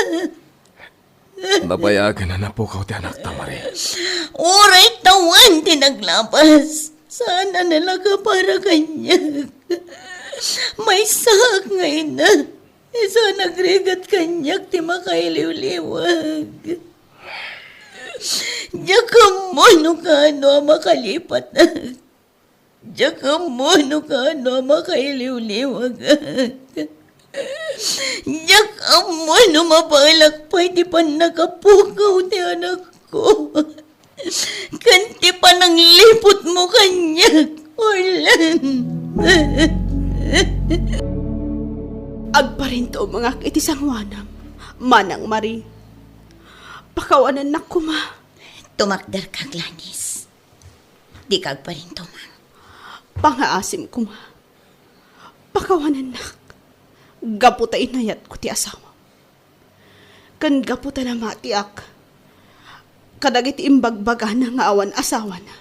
Nabayagen a napukaw ti anakta, Mari. Uray ta wen ti naglabas, saan a nalaka para kaniak. Maysaak nga ina, isu a nagrigat kaniak ti makailiwliwag. Diak ammo no kaano a makalipatak. Diak ammo no kaano a makailiwliwagak. Diak ammo no mabaelak pay ti pannakapukaw ti anakko ken ti panangliputmo kaniak, Orlan. Agparintumengak iti sangoanam, Manang Mari. Pakawanennak koma. Tumakderka, Gladys. Dika agparintumeng. Pangaasim koma. Pakawanennak. Gapu ta inayatko ti asawam. Ken gapu ta namatiak kadagiti imbagbagana nga awan asawana.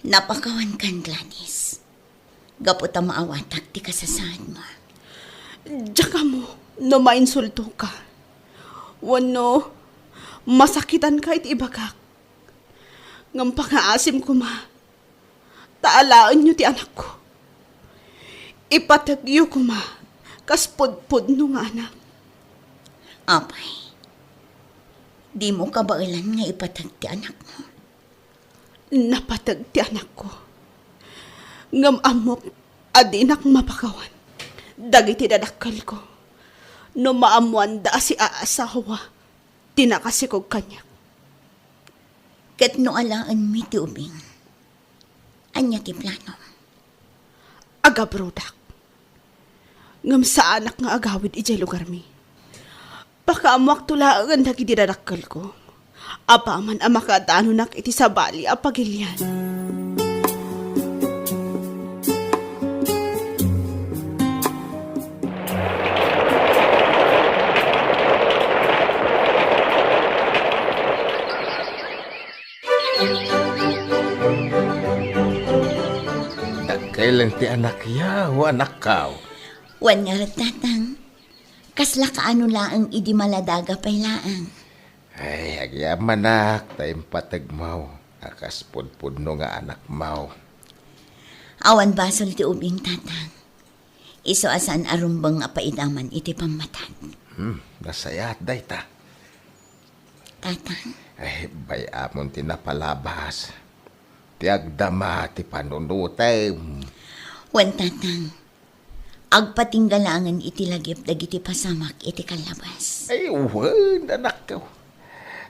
Napakawankan, Gladys. Gapu ta maawatak ti kasasaadmo. Diak ammo no mainsultoka wenno masakitanka iti ibagak. Ngem pangaasim koma, ta alaenyo ti anakko. Ipategyo koma kas pudpudno nga anak. Apay, dimo kabaelan nga ipateg ti anakmo? Napateg ti anakko. Ngem ammok a dinak mapakawan dagiti dadakkelko no maammoanda a siaasawa ti nakasikog kaniak. Ket no alaenmi ti ubing, ania ti planom? Agabrodak. Ngem saanak nga agawid idiay lugarmi. Pakaammoakto laengen dagiti dadakkelko, apaman a makadanonak iti sabali a pagilian. Dakkel ti anakyaw, anakkaw. Wen ngarud, Tatang. Kasla kaano laeng idi maladaga pay laeng. Ay, agyamanak ta impategmo a kas pudpudno nga anakmo. Awan basol ti ubing, Tatang. Isu a saan a rumbeng a paidaman iti pammatag. Hmm, nasayaat dayta. Tatang. Ay, bay-amon ti napalabas. Ti agdama ti panunutem. Wen, Tatang. Agpatingga laengen iti lagip dagiti pasamak iti kallabas. Ay, wen, anakko.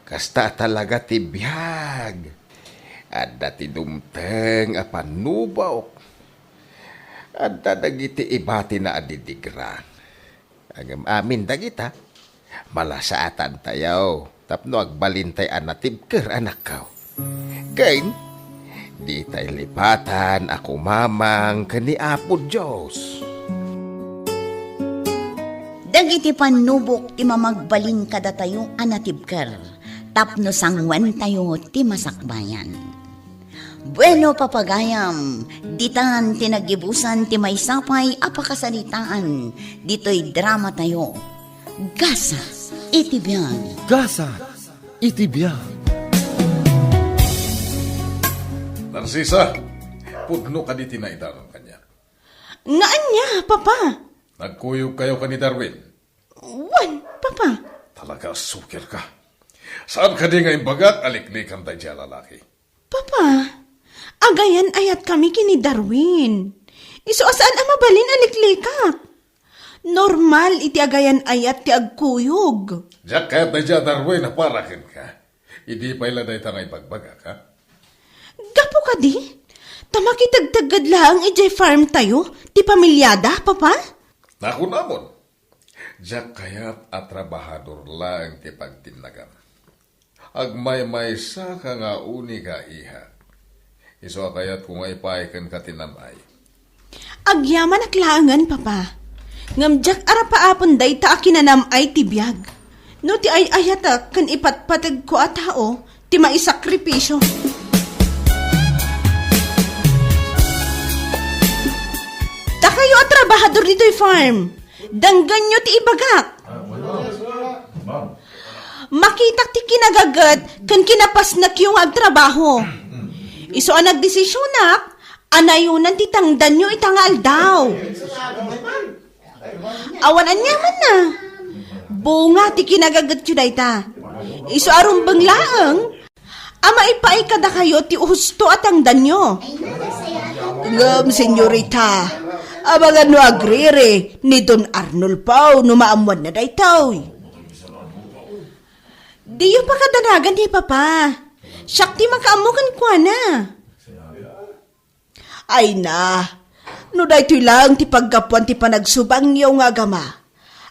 Kasta talaga ti biag. Adda ti dumteng a pannubok. Adda dagiti ibatina a didigra. Ngem amin dagita, malasaatantayo tapno agbalintay a natibker, anakko. Ken, ditay lipatan a kumamang ken ni Apo Dios. Dagiti pannubok ti mamagbalin kadatayo a natibker tapno sanguentayo ti masakbayan. Bueno, papagayam, ditan ti naggibusan ti maysa pay a pakasaritaan ditoy dramatayo, Gasa iti Biag. Gasa iti Biag. Narcisa, pudno kadi ti naidanon kaniak? Nga ania, Papa? Nagkuyogkayo ken ni Darwin? Wen, Papa. Talaga a sukirka. Saan kadi nga imbagak a liklikan daydiay a lalaki? Papa, agayan-ayatkami ken ni Darwin. Isu a saan a mabalin a liklikak. Normal iti agayan-ayat ti agkuyog. Diak kayat daydiay a Darwin a para kenka. Idi pay la dayta nga ibagbagak, ha? Gapu kadi, ta makitegtegged laeng idiay farm tayo ti pamiliada, Papa? Nakunamon, diak kayat a trabahador laeng ti pagtinnagam. Agmaymaysaka nga unika, iha. Isu a kayatko nga ipaay kenka ti nam-ay. Agyamanak laengen, Papa. Ngem diak arapaapen dayta a kinanam-ay ti biag. No ti ay-ayatek ken ipatpategko a tao ti maisakripisio. Dakayo a trabahador ditoy farm, denggenyo ti ibagak. Makitak ti kinagaget ken kinapasnekyo nga agtrabaho. Isu a nagdesisionak a nayonan ti tangdanyo ita nga aldaw. Awan aniamanna. Bunga ti kinagagetyo dayta. Isu a rumbeng laeng a maipaay kadakayo ti husto a tangdanyo. Ngem, senyorita, amangan no agriri ni Don Arnulfo no maammoanna daytoy. Diyo pakadanagan ni Papa. Siak ti makaammo kenkuana. Ay na, no daytoy laeng ti paggapuan ti panagsubangyo nga agama,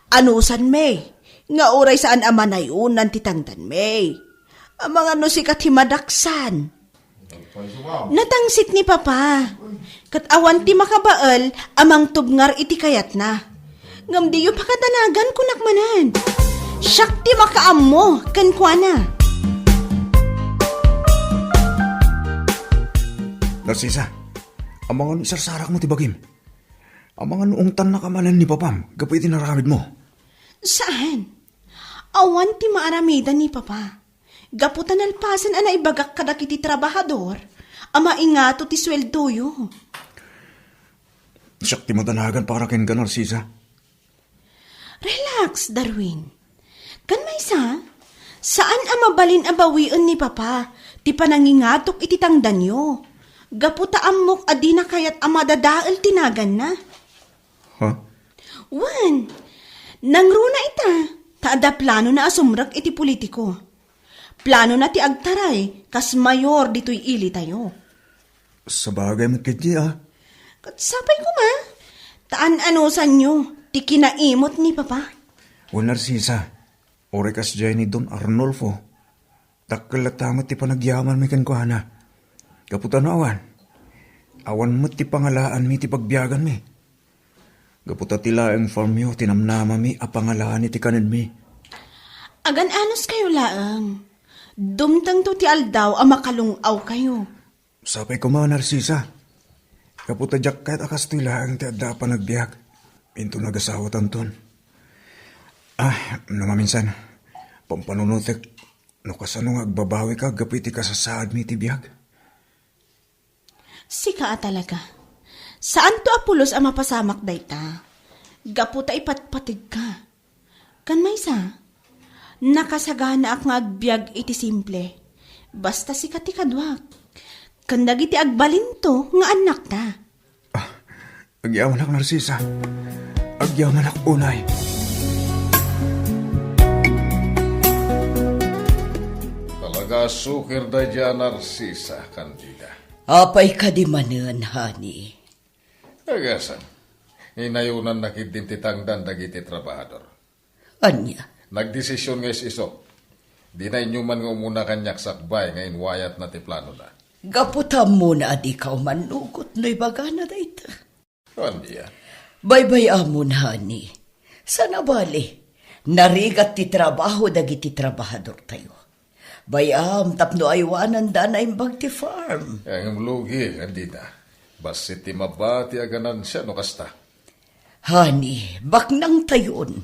anusanmi nga uray saan a manayonan ti tangdanmi. Amangan no sika ti madaksan. Natangsit ni Papa, ket awan ti makabael a mangtubngar iti kayatna. Ngem diyo pakadanagan, kunak manen. Siak ti makaammo kenkuana. Narcisa, amangan no isarsarakmo ti bagim. Amangan no ungtannaka manen ni Papam gapu iti inaramidmo. Saan? Awan ti maaramidan ni Papa. Gapu ta nalpasen a naibagak kadagiti trabahador a maingato ti sueldoyo. Siak ti madanagan para kenka, Narcisa. Relax, Darwin. Kan maysa, saan a mabalin a bawien ni Papa ti panangingatok iti tangdanyo. Gapu ta ammok a dina kayat a madadael ti naganna. Ha? Wen, nangruna ita, ta adda planona a sumrek iti politiko. Planona ti agtaray kas mayor ditoy ilitayo. Sabagay met ketdi, a. Ket sapay koma, ta an-anusanyo ti kinaimot ni Papa. Wen, Narcisa, uray kasdiay ni Don Arnulfo, dakkel latta met ti panagyamanmi kenkuana. Gapu ta no awan, awan met ti pangalaanmi ti pagbiaganmi. Gapu ta ti laeng farmyo ti namnamami a pangalaan iti kanenmi. Agan-anuskayo laeng. Dumtengto ti aldaw a makalung-awkayo. Sapay koma, Narcisa. Gapu ta diak kayat a kastoy laeng ti adda a panagbiag. Inton agasawatanton. Ah, no maminsan, pampanunotek no kasano nga agbabawika gapu iti kasasaadmi iti biag. Sika a talaga. Saanto a pulos a mapasamak dayta. Gapu ta ipatpategka. Kan maysa, nakasaganaak nga agbiag iti simple. Basta sika ti kaduak. Ken dagiti agbalinto nga annakta. Ah, agyamanak, Narcisa. Agyamanak unay. Talaga a sukir daydiay a Narcisa, Candida. Apay kadi manen, honey? Agasem, inayonanna ketdin ti tangdan dagiti trabahador. Ania? Nagdesisyon nga is-isok. Dina inyuman nga umuna kaniak sakbay nga inwayatna ti planona. Gapu ta ammona a dika umannugot no ibagana dayta. Ania? Baybay-amon, honey. Saan a bali, narigat ti trabaho dagiti trabahadortayo. Bay-am tapno aywananda a naimbag ti farm. Ngem lugi, Candida. Bassit ti mabati a ganansia no kasta. Honey, baknangtayon.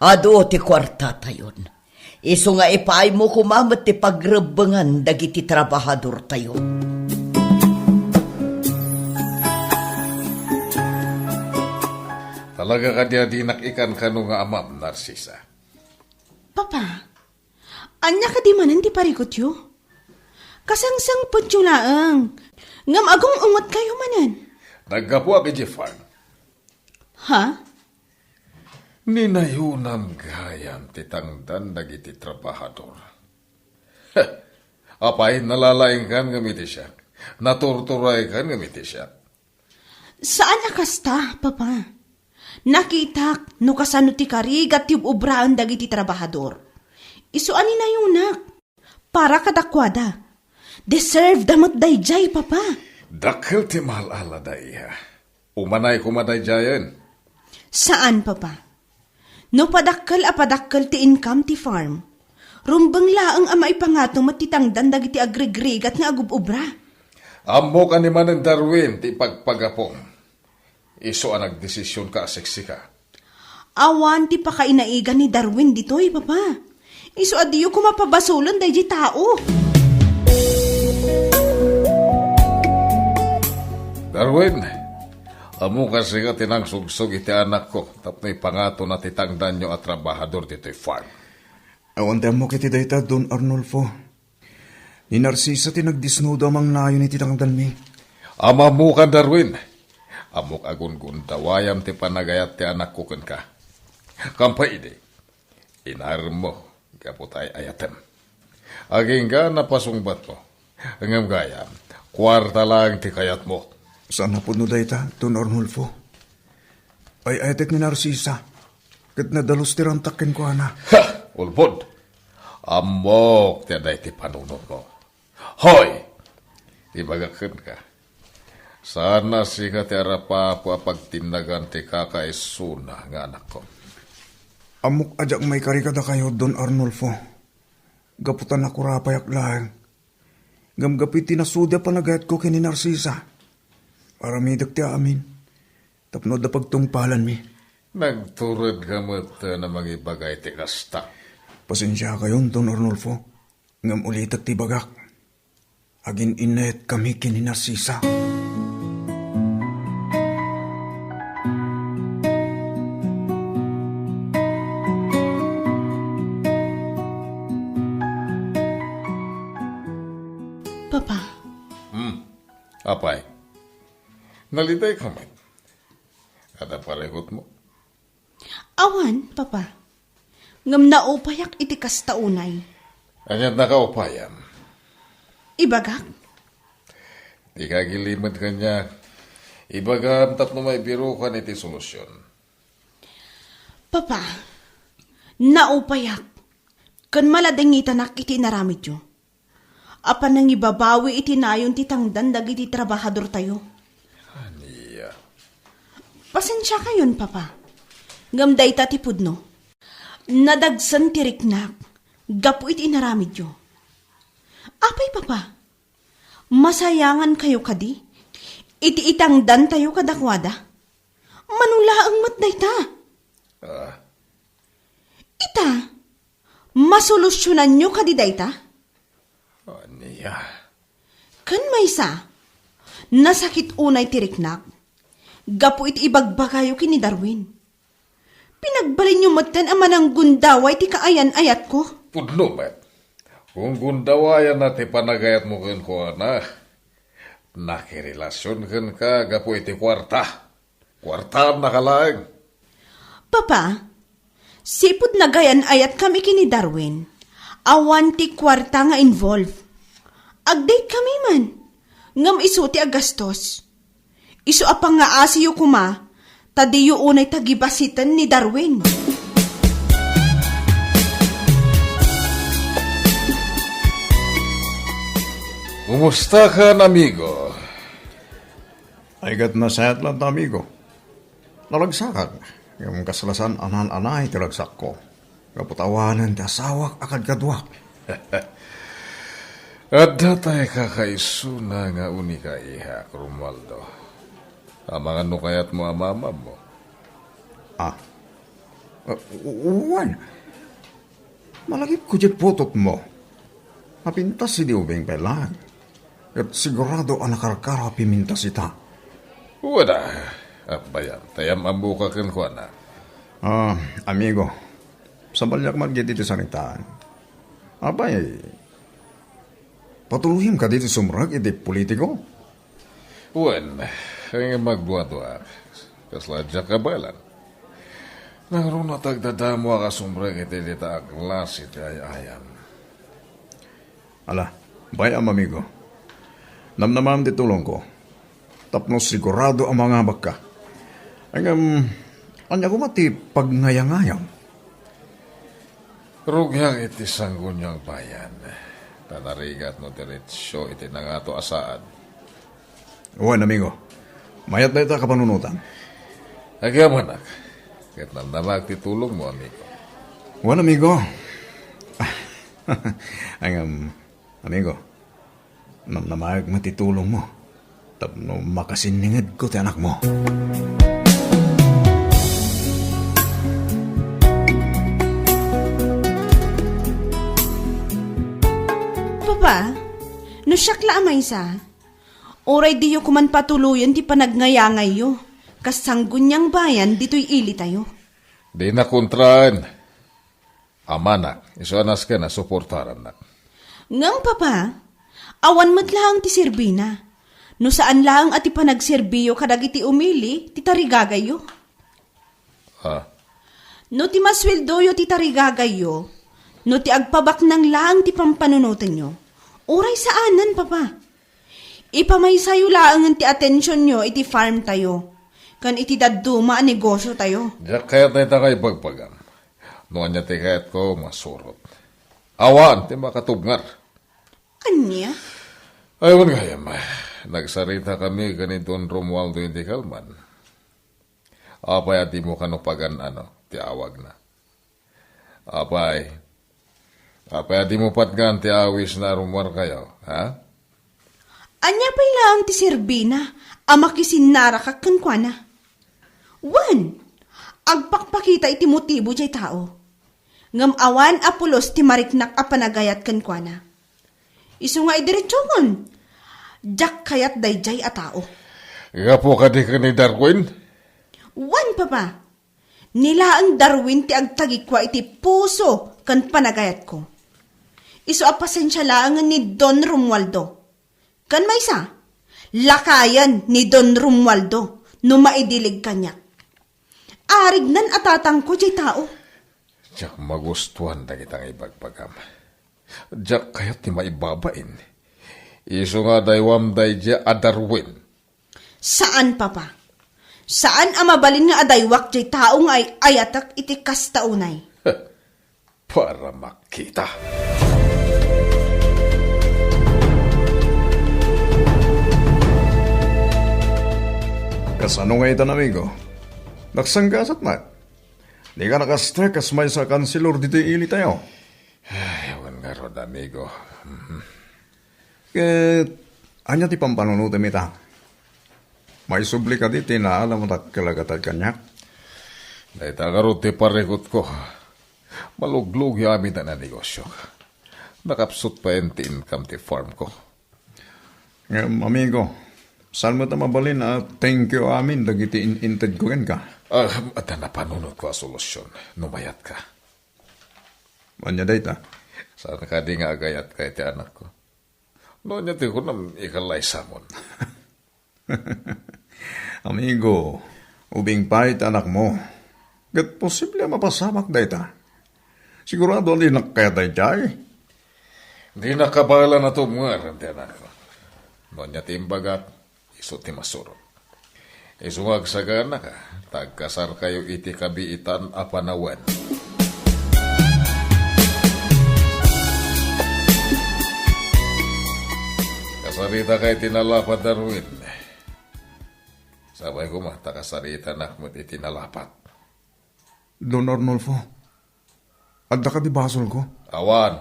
Adu ti kuartatayon. Isu nga ipaaymo koma met ti pagrebbengan dagiti trabahadortayo. Talaga kadi a dinak ikankano nga amam, Narcisa? Papa, ania kadi manen ti parikutyo? Kasangsangpetyo laeng, ngem agung-ungotkayo manen. Naggapuak idiay farm. Ha? Ninayonam gayam ti tangdan dagiti trabahador. Apay, nalalaingkan ngem iti siak. Naturturaykan ngem iti siak. Saan a kasta, Papa. Nakitak no kasano ti karigat ti ub-obraen dagiti trabahador. Isu a ninayonak. Para kadakuada. Deserve da met daydiay, Papa. Dakkel ti maal-alada, iha. Umanay koma daydiayen. Saan, Papa. No padakkel a padakkel ti income ti farm, rumbeng laeng a maipangato met ti tangdan dagiti agrigrigat nga agub-obra. Ammok a ni manen Darwin ti ipagpagapom. Isu a nagdesisionka a siksika. Awan ti pakainaigan ni Darwin ditoy, Papa. Isu a diyo koma pabasolen daydiay tao. Darwin, ammok a sika ti nangsugsog iti anakko tapno ipangatona ti tangdanyo a trabahador ditoy farm. Awan ti ammok iti dayta, Don Arnulfo. Ni Narcisa ti nagdisnudo a mangnayon iti tangdanmi. Ammokan, Darwin. Ammok a gundawayam ti panagayat ti anakko kenka. Kampay idi, inaremmo gapu ta ay-ayatem. Agingga napasungbatmo. Ngem gayam, kuarta laeng ti kayatmo. Saan a pudno dayta, Don Arnulfo. Ay-ayatek ni Narcisa, ket nadalus ti rantak kenkuana. Ha! Ulbod! Ammok ti adda iti panunotmo. Hoy! Ibagak kenka, saan a sika ti arapapo a pagtinnagan ti kakaisuna nga anakko. Ammok a diak maikari kadakayo, Don Arnulfo, gapu ta nakurapayak laeng. Ngem gapu iti nasudi a panagayatko ken ni Narcisa, aramidek ti amin tapno adda pagtungpalanmi. Nagturedka met a mangibaga iti kasta. Pasensiakayon, Don Arnulfo, ngem ulitek ti ibagak. Agin-innayatkami ken ni Narcisa. Papa. Hmm. Apay? Nalidayka met? Adda parikutmo? Awan, Papa. Ngem naupayak iti kasta unay. Aniat nakaupayan? Ibagak? Dika agilimed kaniak. Ibagam tapno maibirokan iti solusion. Papa, naupayak ken maladingitanak iti inaramidyo. Apan nangibabawi iti nayon ti tangdan dagiti trabahadortayo. Ania? Pasensiakayon, Papa. Ngem dayta ti pudno. Nadagsen ti riknak gapu iti inaramidyo. Apay, Papa? Masayangankayo kadi iti itangdantayo kadakuada? Mano laeng met dayta? Ah. Ita, masolusionanyo kadi dayta? Ania? Ken maysa, nasakit unay ti riknak gapu iti ibagbagayo ken ni Darwin. Pinagbalinyo metten a mananggundaway ti kaayan-ayatko. Pudno met. Gunggundawayanna ti panagayatmo kenkuana. Nakirelasion kenka gapu iti kuarta. Kuartaannaka laeng. Papa, sipud nagayan-ayatkami ken ni Darwin, awan ti kuarta nga involve. Agdate kami man, ngem isu ti agastos. Isu a pangngaasiyo koma, ta diyo unay tagibasiten ni Darwin. Kumustakan, amigo? Ay, ket nasayaat laeng, amigo. Naragsakak. Ngem kasla saan a naan-anay ti ragsakko, gapu ta awanen ti asawak a kadkaduak. Adda tay kakaisuna nga unikaihak, Romualdo. Amangan no kayatmo a maammoan. Ah, uh, wen. Malagipko diay putotmo. Napintas idi ubing pay laeng. Ket sigurado a nakarkaro a pimintas ita. Wen a, Abayam, ta am-ammoka kenkuana. Ah, amigo, sabaliak met iti saritaan. Apay, patuloyem kadi ti sumrek iti politiko? Wen, ngem agduaduaak. Kasla diak kabaelan. Nangruna ta agdadamo a kasumrek iti dita a klase ti ay-ayam. Ala, bay-am, amigo. Namnamaem ti tulongko. Tapno sigurado a mangabakka. Ngem, ania koma ti pagngayangayaw? Rugiak iti Sangguniang Bayan. Ta narigat no diretsyo iti nangato a saad. Wen, amigo. Mayat dayta a kapanunotam. Agyamanak. Ket namnamaek ti tulongmo, amigo. Wen, amigo. Ngem, amigo, namnamaek met ti tulongmo tapno makasinningedko ti anakmo. Papa, no siak la a maysa, uray diyo koman patuloyen ti panagngayangayo kas Sangguniang Bayan ditoy ilitayo. Dina kontraen. Amanak, isu a nasken a suportarannak. Ngem, Papa, awan met laeng ti serbina. No saan laeng a ti panagserbiyo kadagiti umili ti tarigagayyo. Ah. No ti masueldoyo ti tarigagayyo, no ti agpabaknang laeng ti pampanunotenyo, uray saanen, Papa. Ipamaysayo laengen ti atensionyo iti farm tayo, ken iti dadduma a negosyo tayo. Diak kayat dayta nga ibagbagam. No ania ti kayatko, masurot. Awan ti makatubngar. Ania? Ay, wen gayam. Nagsarita kami ken ni Don Romualdo iti kalman. Apay a dimo kano pagan-ano ti awagna? Apay, apay a dimo patgan ti awisna a rummuarkayo, ha? Ania pay laeng ti serbina a makisinnaraka kenkuana? Wen, agpakpakita iti motibo diay tao. Ngem awan a pulos ti mariknak a panagayat kenkuana. Isu nga idiretsokon, diak kayat daydiay a tao. Gapu kadi ken ni Darwin? Wen, Papa. Ni laeng Darwin ti agtagikua iti puso ken panagayatko. Isu a pasensia laengen ni Don Romualdo. Ken maysa, lakayen ni Don Romualdo no maidilig kaniak. Arignan a tatangko diay tao. Diak magustuan dagita nga ibagbagam. Diak kayat ti maibabain. Isu nga adaywam daydiay a Darwin. Saan, Papa. Saan a mabalin nga adaywak diay tao nga ay-ayatek iti kasta unay. Para makita. Kasano nga itan, amigo? Nagsanggasat met. Dika nakastrek kas maysa a kanselor ditoy ilitayo. Ay, awan ngarud, amigo. Mhm. Ket ania ti pampanunotem ita? Maisubli kadi ti naalam a dakkel a gatad kaniak? Dayta ngarud ti parikutko. Maluglugi amin a negosyo. Nakapsut payen ti income ti farm ko. Ngem, amigo, saan met a mabalin a thank you amin dagiti in-intedko kenka? Ah, adda napanunotko a solusion, no mayatka. Ania dayta? Saan kadi nga agayatka iti anakko? No ania ti kunam, ikalaysamon. Amigo, ubing pay ti anakmo. Ket posible a mapasamak dayta. Sigurado a dinak kayat daydiay. Dinak kabaelan a tubngar ti anakko. No ania ti imbagak, isu ti masurot. Isu nga agsaganaka, ta agkasarkayo iti kabiitan a panawen. Kasaritaka iti nalapat, Darwin. Sapay koma ta kasaritanak met iti nalapat. Don Arnulfo, adda kadi basolko? Awan.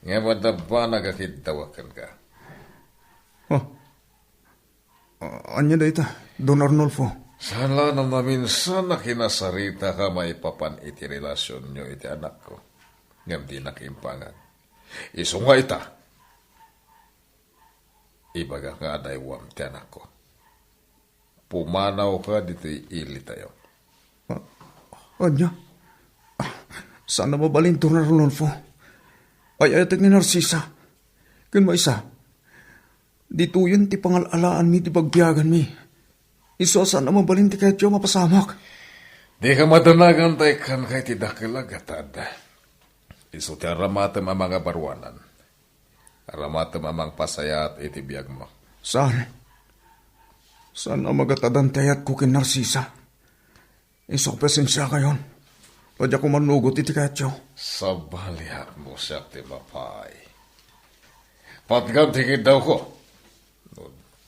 Ngem adda banag a kiddawek kenka. Oh. Ah, ania dayta, Don Arnulfo? Saan la no maminsan a kinasaritaka maipapan iti relasionyo iti anakko. Ngem dinak impangag. Isu nga ita, ibagak nga adaywam ti anakko. Pumanawka ditoy ilitayo. Ah, ania? Ah, saan a mabalin, Don Arnulfo. Ay-ayatek ni Narcisa. Ken maysa, ditoyen ti pangal-alaanmi ti pagbiaganmi. Isu a saan a mabalin ti kayatyo a mapasamak. Dika madanagan ta ikkanka iti dakel a gatad. Isu ti aramatem a mangabaruanan. Aramatem a mangpasayaat iti biagmo. Saan. Saan a magatadan ti ayatko ken Narcisa. Isu, pasensiakayon. Diak manugot iti kayatyo. Sabaliak no siak ti mapaay. Patgam ti kiddawko. No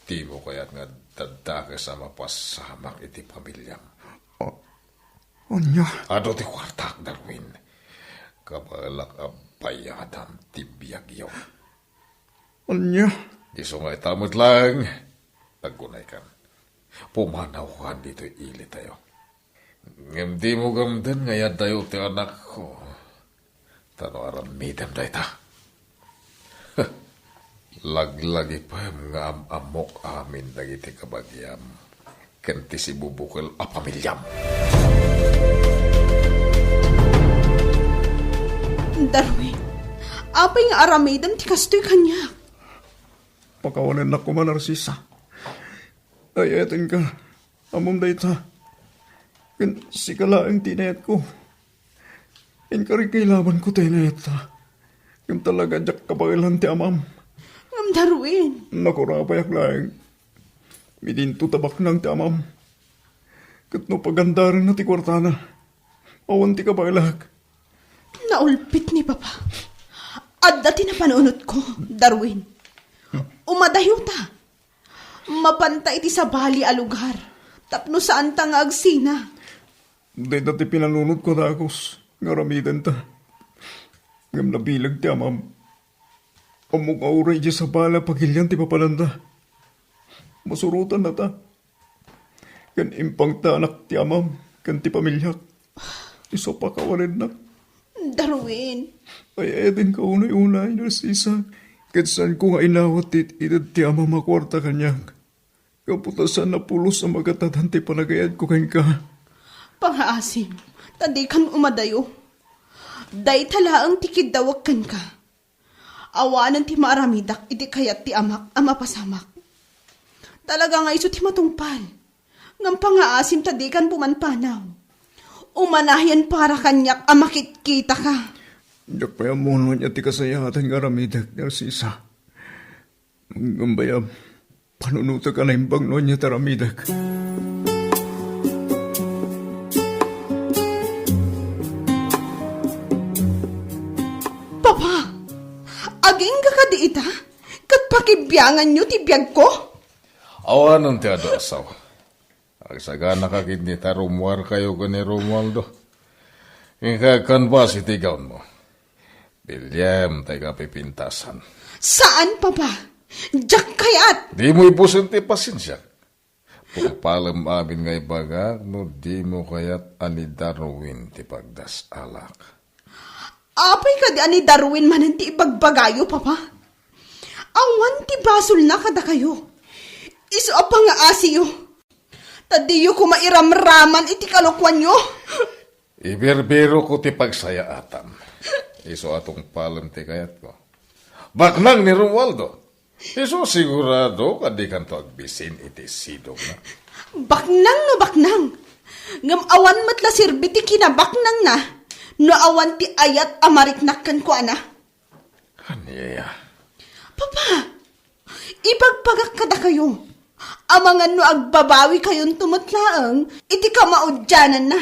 dimo kayat nga daddakes a mapasamak iti pamiliam. Ah, ania? Adu ti kuartak, Darwin. Kabaelak a bayadam ti biagyo. Ania? Isu nga ita met laeng, agkunaykan. Pumanawkan ditoy ilitayo. Ngem dimo gamden nga yaddayo ti anakko. Ta no aramidem dayta, laglagipem nga am-ammok amin dagiti kabagiam ken ti sibubukel a pamiliam. Darwin, apay nga aramidem ti kastoy kaniak? Pakawanennak koma, Narcisa. Ay-ayatenka. Ammom dayta. Ken sika laeng ti inayatko. Inkari nga ilabanko ti inayatta. Ngem talaga, diak kabaelan ti amam. Ngem Darwin. Nakurabayak laeng. Idinto ta baknang ti amam. Ket no pagandarenna ti kuartana, awan ti kabaelak. Naulpit ni Papa. Adda ti napanunotko, Darwin. Umadayota. Mapanta iti sabali a lugar tapno saanta nga agsina. Dayta ti pinanunotko a dagus nga aramidenta. Ngem nabileg ti amam. Ammok nga uray idiay sabali a pagilian ti papananda, masurotannata. Ken impangtanak ti amam ken ti pamiliak. Isu a pakawanennak. Darwin. Ay-ayatenka unay-unay, Narcisa. Ket saanko nga inawat ti it-ited ti amam a kuarta kaniak. Gapu ta saan a pulos a magatadan ti panagayatko kenka. Pangaasim, ta dikan umadayo. Dayta laeng ti kiddawek kenka. Awanen ti maaramidak iti kayat ti amak a mapasamak. Talaga nga isu ti matungpal. Ngem pangaasim ta dikan bumanpanaw. Umanayan para kaniak a makitkitaka. Diak pay ammo no ania ti kasayaatan nga aramidek, Narcisa. Ngem bayam, panunotek a naimbag no ania ti aramidek. Papa, agingga kadi ita? Ket pakibianganyo ti biagko? Awanen ti adu a sao. Agsaganaka ketdi ta rummuarkayo ken ni Romualdo. Inka agkanbas iti gawnmo. Biliem tay kapipintasan. Saan, Papa. Diak kayat. Dimo ibusen ti pasensiak. Tungpalem amin nga ibagak no dimo kayat a ni Darwin ti pagdas-alak. Apay kadi a ni Darwin manen ti ibagbagayo, Papa? Awan ti basolna kadakayo. Isu a pangaasiyo. Ta diyo koma iramraman iti kalokuanyo. Ibirbirokko ti pagsayaatam. Isu a tungpalem ti kayatko. Baknang ni Romualdo. Isu sigurado a dikanto agbisin iti sidongna. Baknang no baknang. Ngem awan met la serbi ti kinabaknangna no awan ti ayat a mariknak kenkuana. Ania? Papa, ibagbagak kadakayo. Amangan no agbabawikayonto met laeng iti kamaudiananna.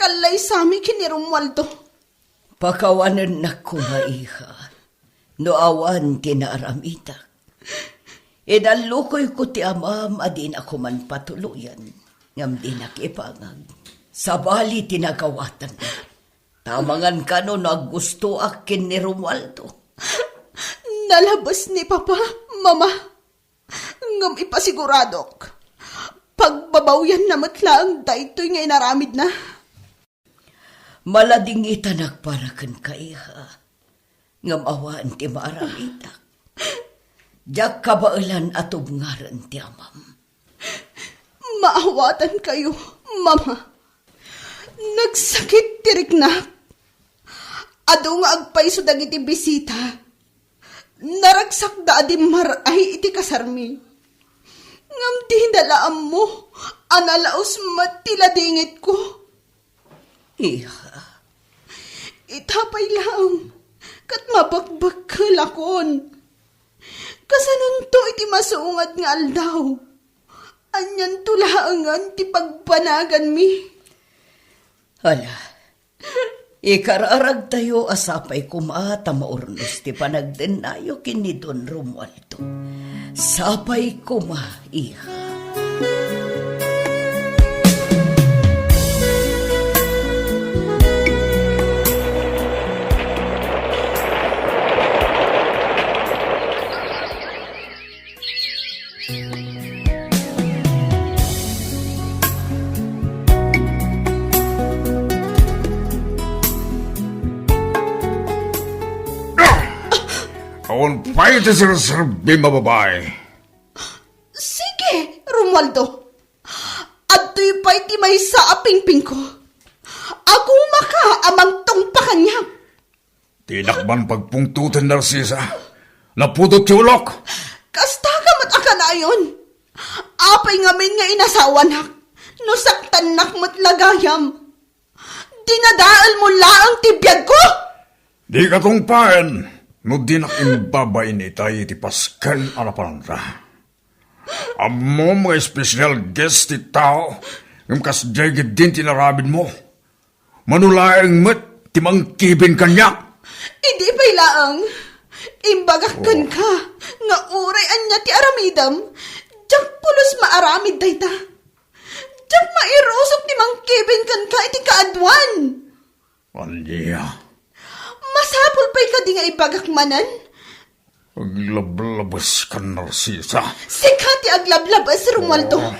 Nagpallaysami ken ni Romualdo. Pakawanennak koma, iha, no awan ti naaramidak. Inallukoyko ti amam a dina koman patuloyen, ngem dinak ipangag. Sabali ti nagawatanna. Tamangan kano no aggustoak ken ni Romualdo. Nalabes ni Papa, Mama. Ngem ipasiguradok, pagbabawyanna met laeng daytoy nga inaramidna. Maladingitanak para kenka, iha, ngem awan ti maaramidak. Diak kabaelan a tubngaren ti amam. Maawatankayo, Mama. Nagsakit ti riknak. Adu nga agpayso dagiti bisita. Naragsakda a dimmar-ay iti kasarmi. Ngem dida la ammo a nalaus met ti ladingitko. Iha. Ita pay laeng ket mabekbekkelakon. Kasanonto iti masungad nga aldaw? Anianto laengen ti pagbanaganmi? Ala, ikararagtayo a sapay koma ta maurnos ti panagdennayo ken ni Don Romualdo. Sapay koma, iha. Awan pay ti serserbim a babai. Sige, Romualdo. Adtoy pay ti maysa a pingpingko. Agumaka a mangtungpa kaniak. Dinak man pagpungtoten, Narcisa. Napudot ti ulok. Kasta ka met a kanayon. Apay ngamin nga inasawanak? No saktannak met la gayam. Dinadaelmo laeng ti biagko? Dika tungpaen no dinak imbabain itay iti pasken a napanangra. Ammom nga espesyal guest ti tao, ngem kasdiay ketdin ti inaramidmo. Mano laeng met ti mangkibin kaniak. Idi pay laeng, imbagak kenka nga uray ania ti aramidem, diak pulos maaramid dayta. Diak mairusok ti mangkibin kenka iti kaaduan. Ania? Masapul pay kadi nga ibagak manen? Aglablabes kan, Narcisa. Sika ti aglablabes, Romualdo. Oh.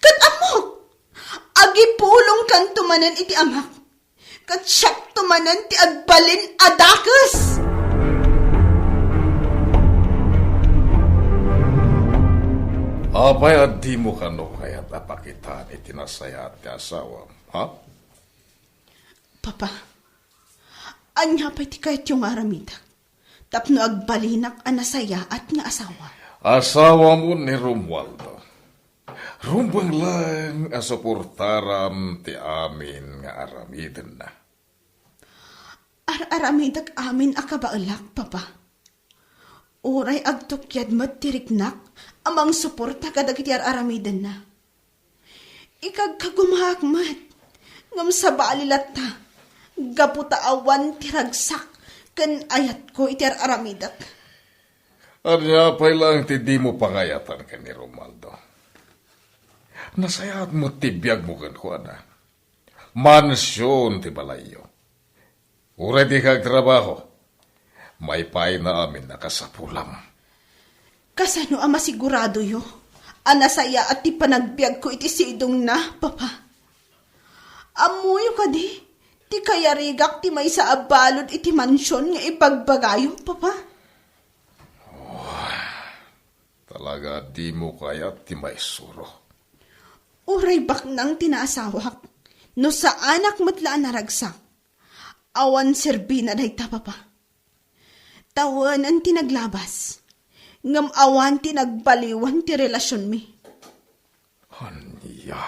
Ket ammok, agipulongkanto manen iti amak. Ket siakto manen ti agbalin a dakes. Apay a dimo kano kayat a pakitaan iti nasayaat ti asawam, ha? Papa, ania pay ti kayatyo nga aramidek tapno agbalinak a nasayaat nga asawa? Asawamo ni Romualdo. Rumbeng laeng a suportaram ti amin nga aramidenna. Ar-aramidek amin a kabaelak, Papa. Uray agtukyad met ti riknak a mangsuporta kadagiti ar-aramidenna. Ikagkagumaak met, ngem sabali latta, gapu ta awan ti ragsak ken ayatko iti ar-aramidek. Ania pay laeng ti dimo pangayatan ken ni Romualdo? Nasayaat met ti biagmo kenkuana. Mansion ti balayyo. Uray dika agtrabaho, maipayna amin a kasapulam. Kasano a masiguradoyo a nasayaat ti panagbiagko iti sidongna, Papa? Ammoyo kadi ti kayarigak ti maysa a balud iti mansion nga ibagbagayo, Papa? Talaga a dimo kayat ti maisuro. Uray baknang ti naasawak, no saanak met la a naragsak, awan serbina dayta, Papa. Tawenen ti naglabas, ngem awan ti nagbaliwan ti relasionmi. Ania?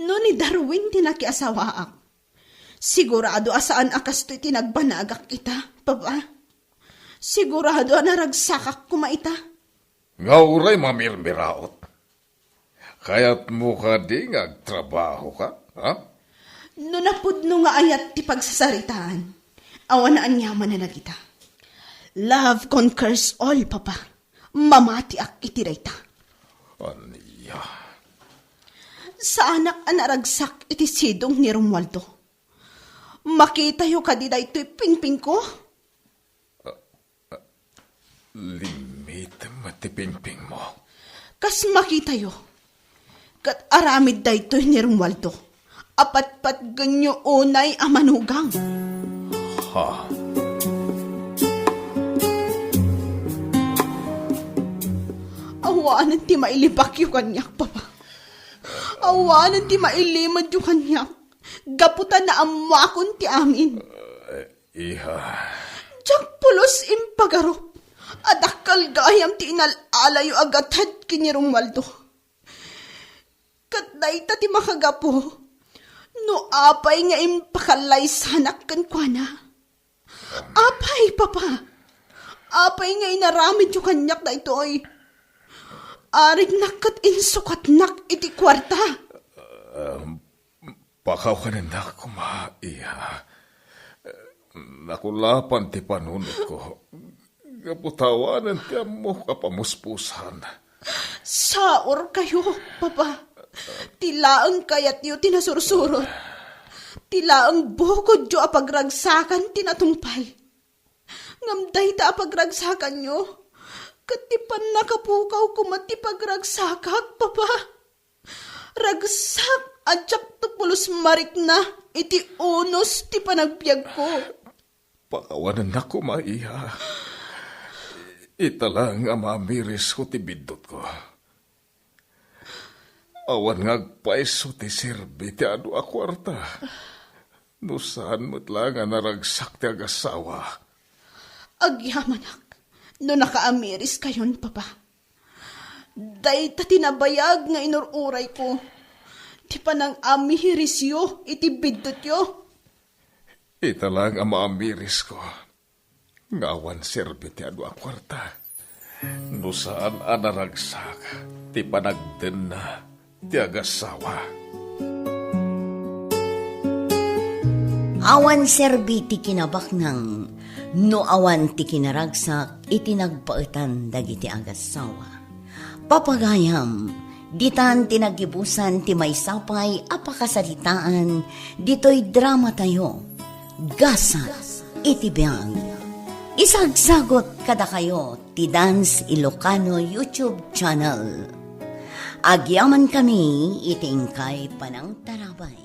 No ni Darwin ti nakiasawaak, sigurado a saan a kastoy ti nagbanagak ita, Papa. Sigurado a naragsakak koma ita. Nga uray mamirmiraot. Kayatmo kadi nga agtrabahoka, ha? ayat ti pagsasaritaan. Awan aniaman a nagita. Love conquers all, Papa. Mamatiak iti dayta. Ania? Saanak a naragsak iti sidong ni Romualdo. Makitayo kadi daytoy pingpingko? Limitem ti pingpingmo. Kas makitayo, ket aramid daytoy ni Romualdo. Apatpatgenyo unay a manugang. Ha? Awanen ti mailibakyo kaniak, Papa. Awanen ti mailimedyo kaniak. Gapu ta naammoakon ti amin. Iha. Diak pulos impagarup a dakkel gayam ti inal-alayo a gatad ken ni Romualdo. Ket dayta ti makagapu no apay nga impakalaysanak kenkuana. Apay, Papa? Apay nga inaramidyo kaniak daytoy? Arignak ket insukatnak iti kuarta. Um, Pakawanennak koma, iha. Nakulapan ti panunotko. Gapu ta awanen ti ammok a pamuspusan. Saorkayo, Papa. Ti laeng kayatyo ti nasursurot. Ti laeng bukodyo a pagragsakan ti natungpal. Ngem dayta a pagragsakanyo, ket ti pannakapukaw koma ti pagragsakak, Papa. Ragsak a diak to pulos marikna iti unos ti panagbiagko. Pakawanennak koma, iha. Ita laeng a maamirisko ti biddutko. Awan nga agpayso ti serbi ti adu a kuarta. No saan met laeng a naragsak ti agassawa. Agyamanak no nakaamiriskayon, Papa. Dayta ti nabayag nga inur-urayko, ti panangamirisyo iti biddutyo. Ita laeng a maamirisko nga awan serbi ti adu a kuarta. No saan a naragsak ti panagdenna ti agassawa. Awan serbi ti kinabaknang no awan ti kinaragsak iti nagpaetan dagiti agassawa. Papagayam, ditan ti naggibusan ti maysa pay a pakasaritaan ditoy dramatayo, Gasat iti Biag. Isagsagot kadakayo ti Dance Ilocano YouTube channel. Agyamankami iti inkay panangtarabay.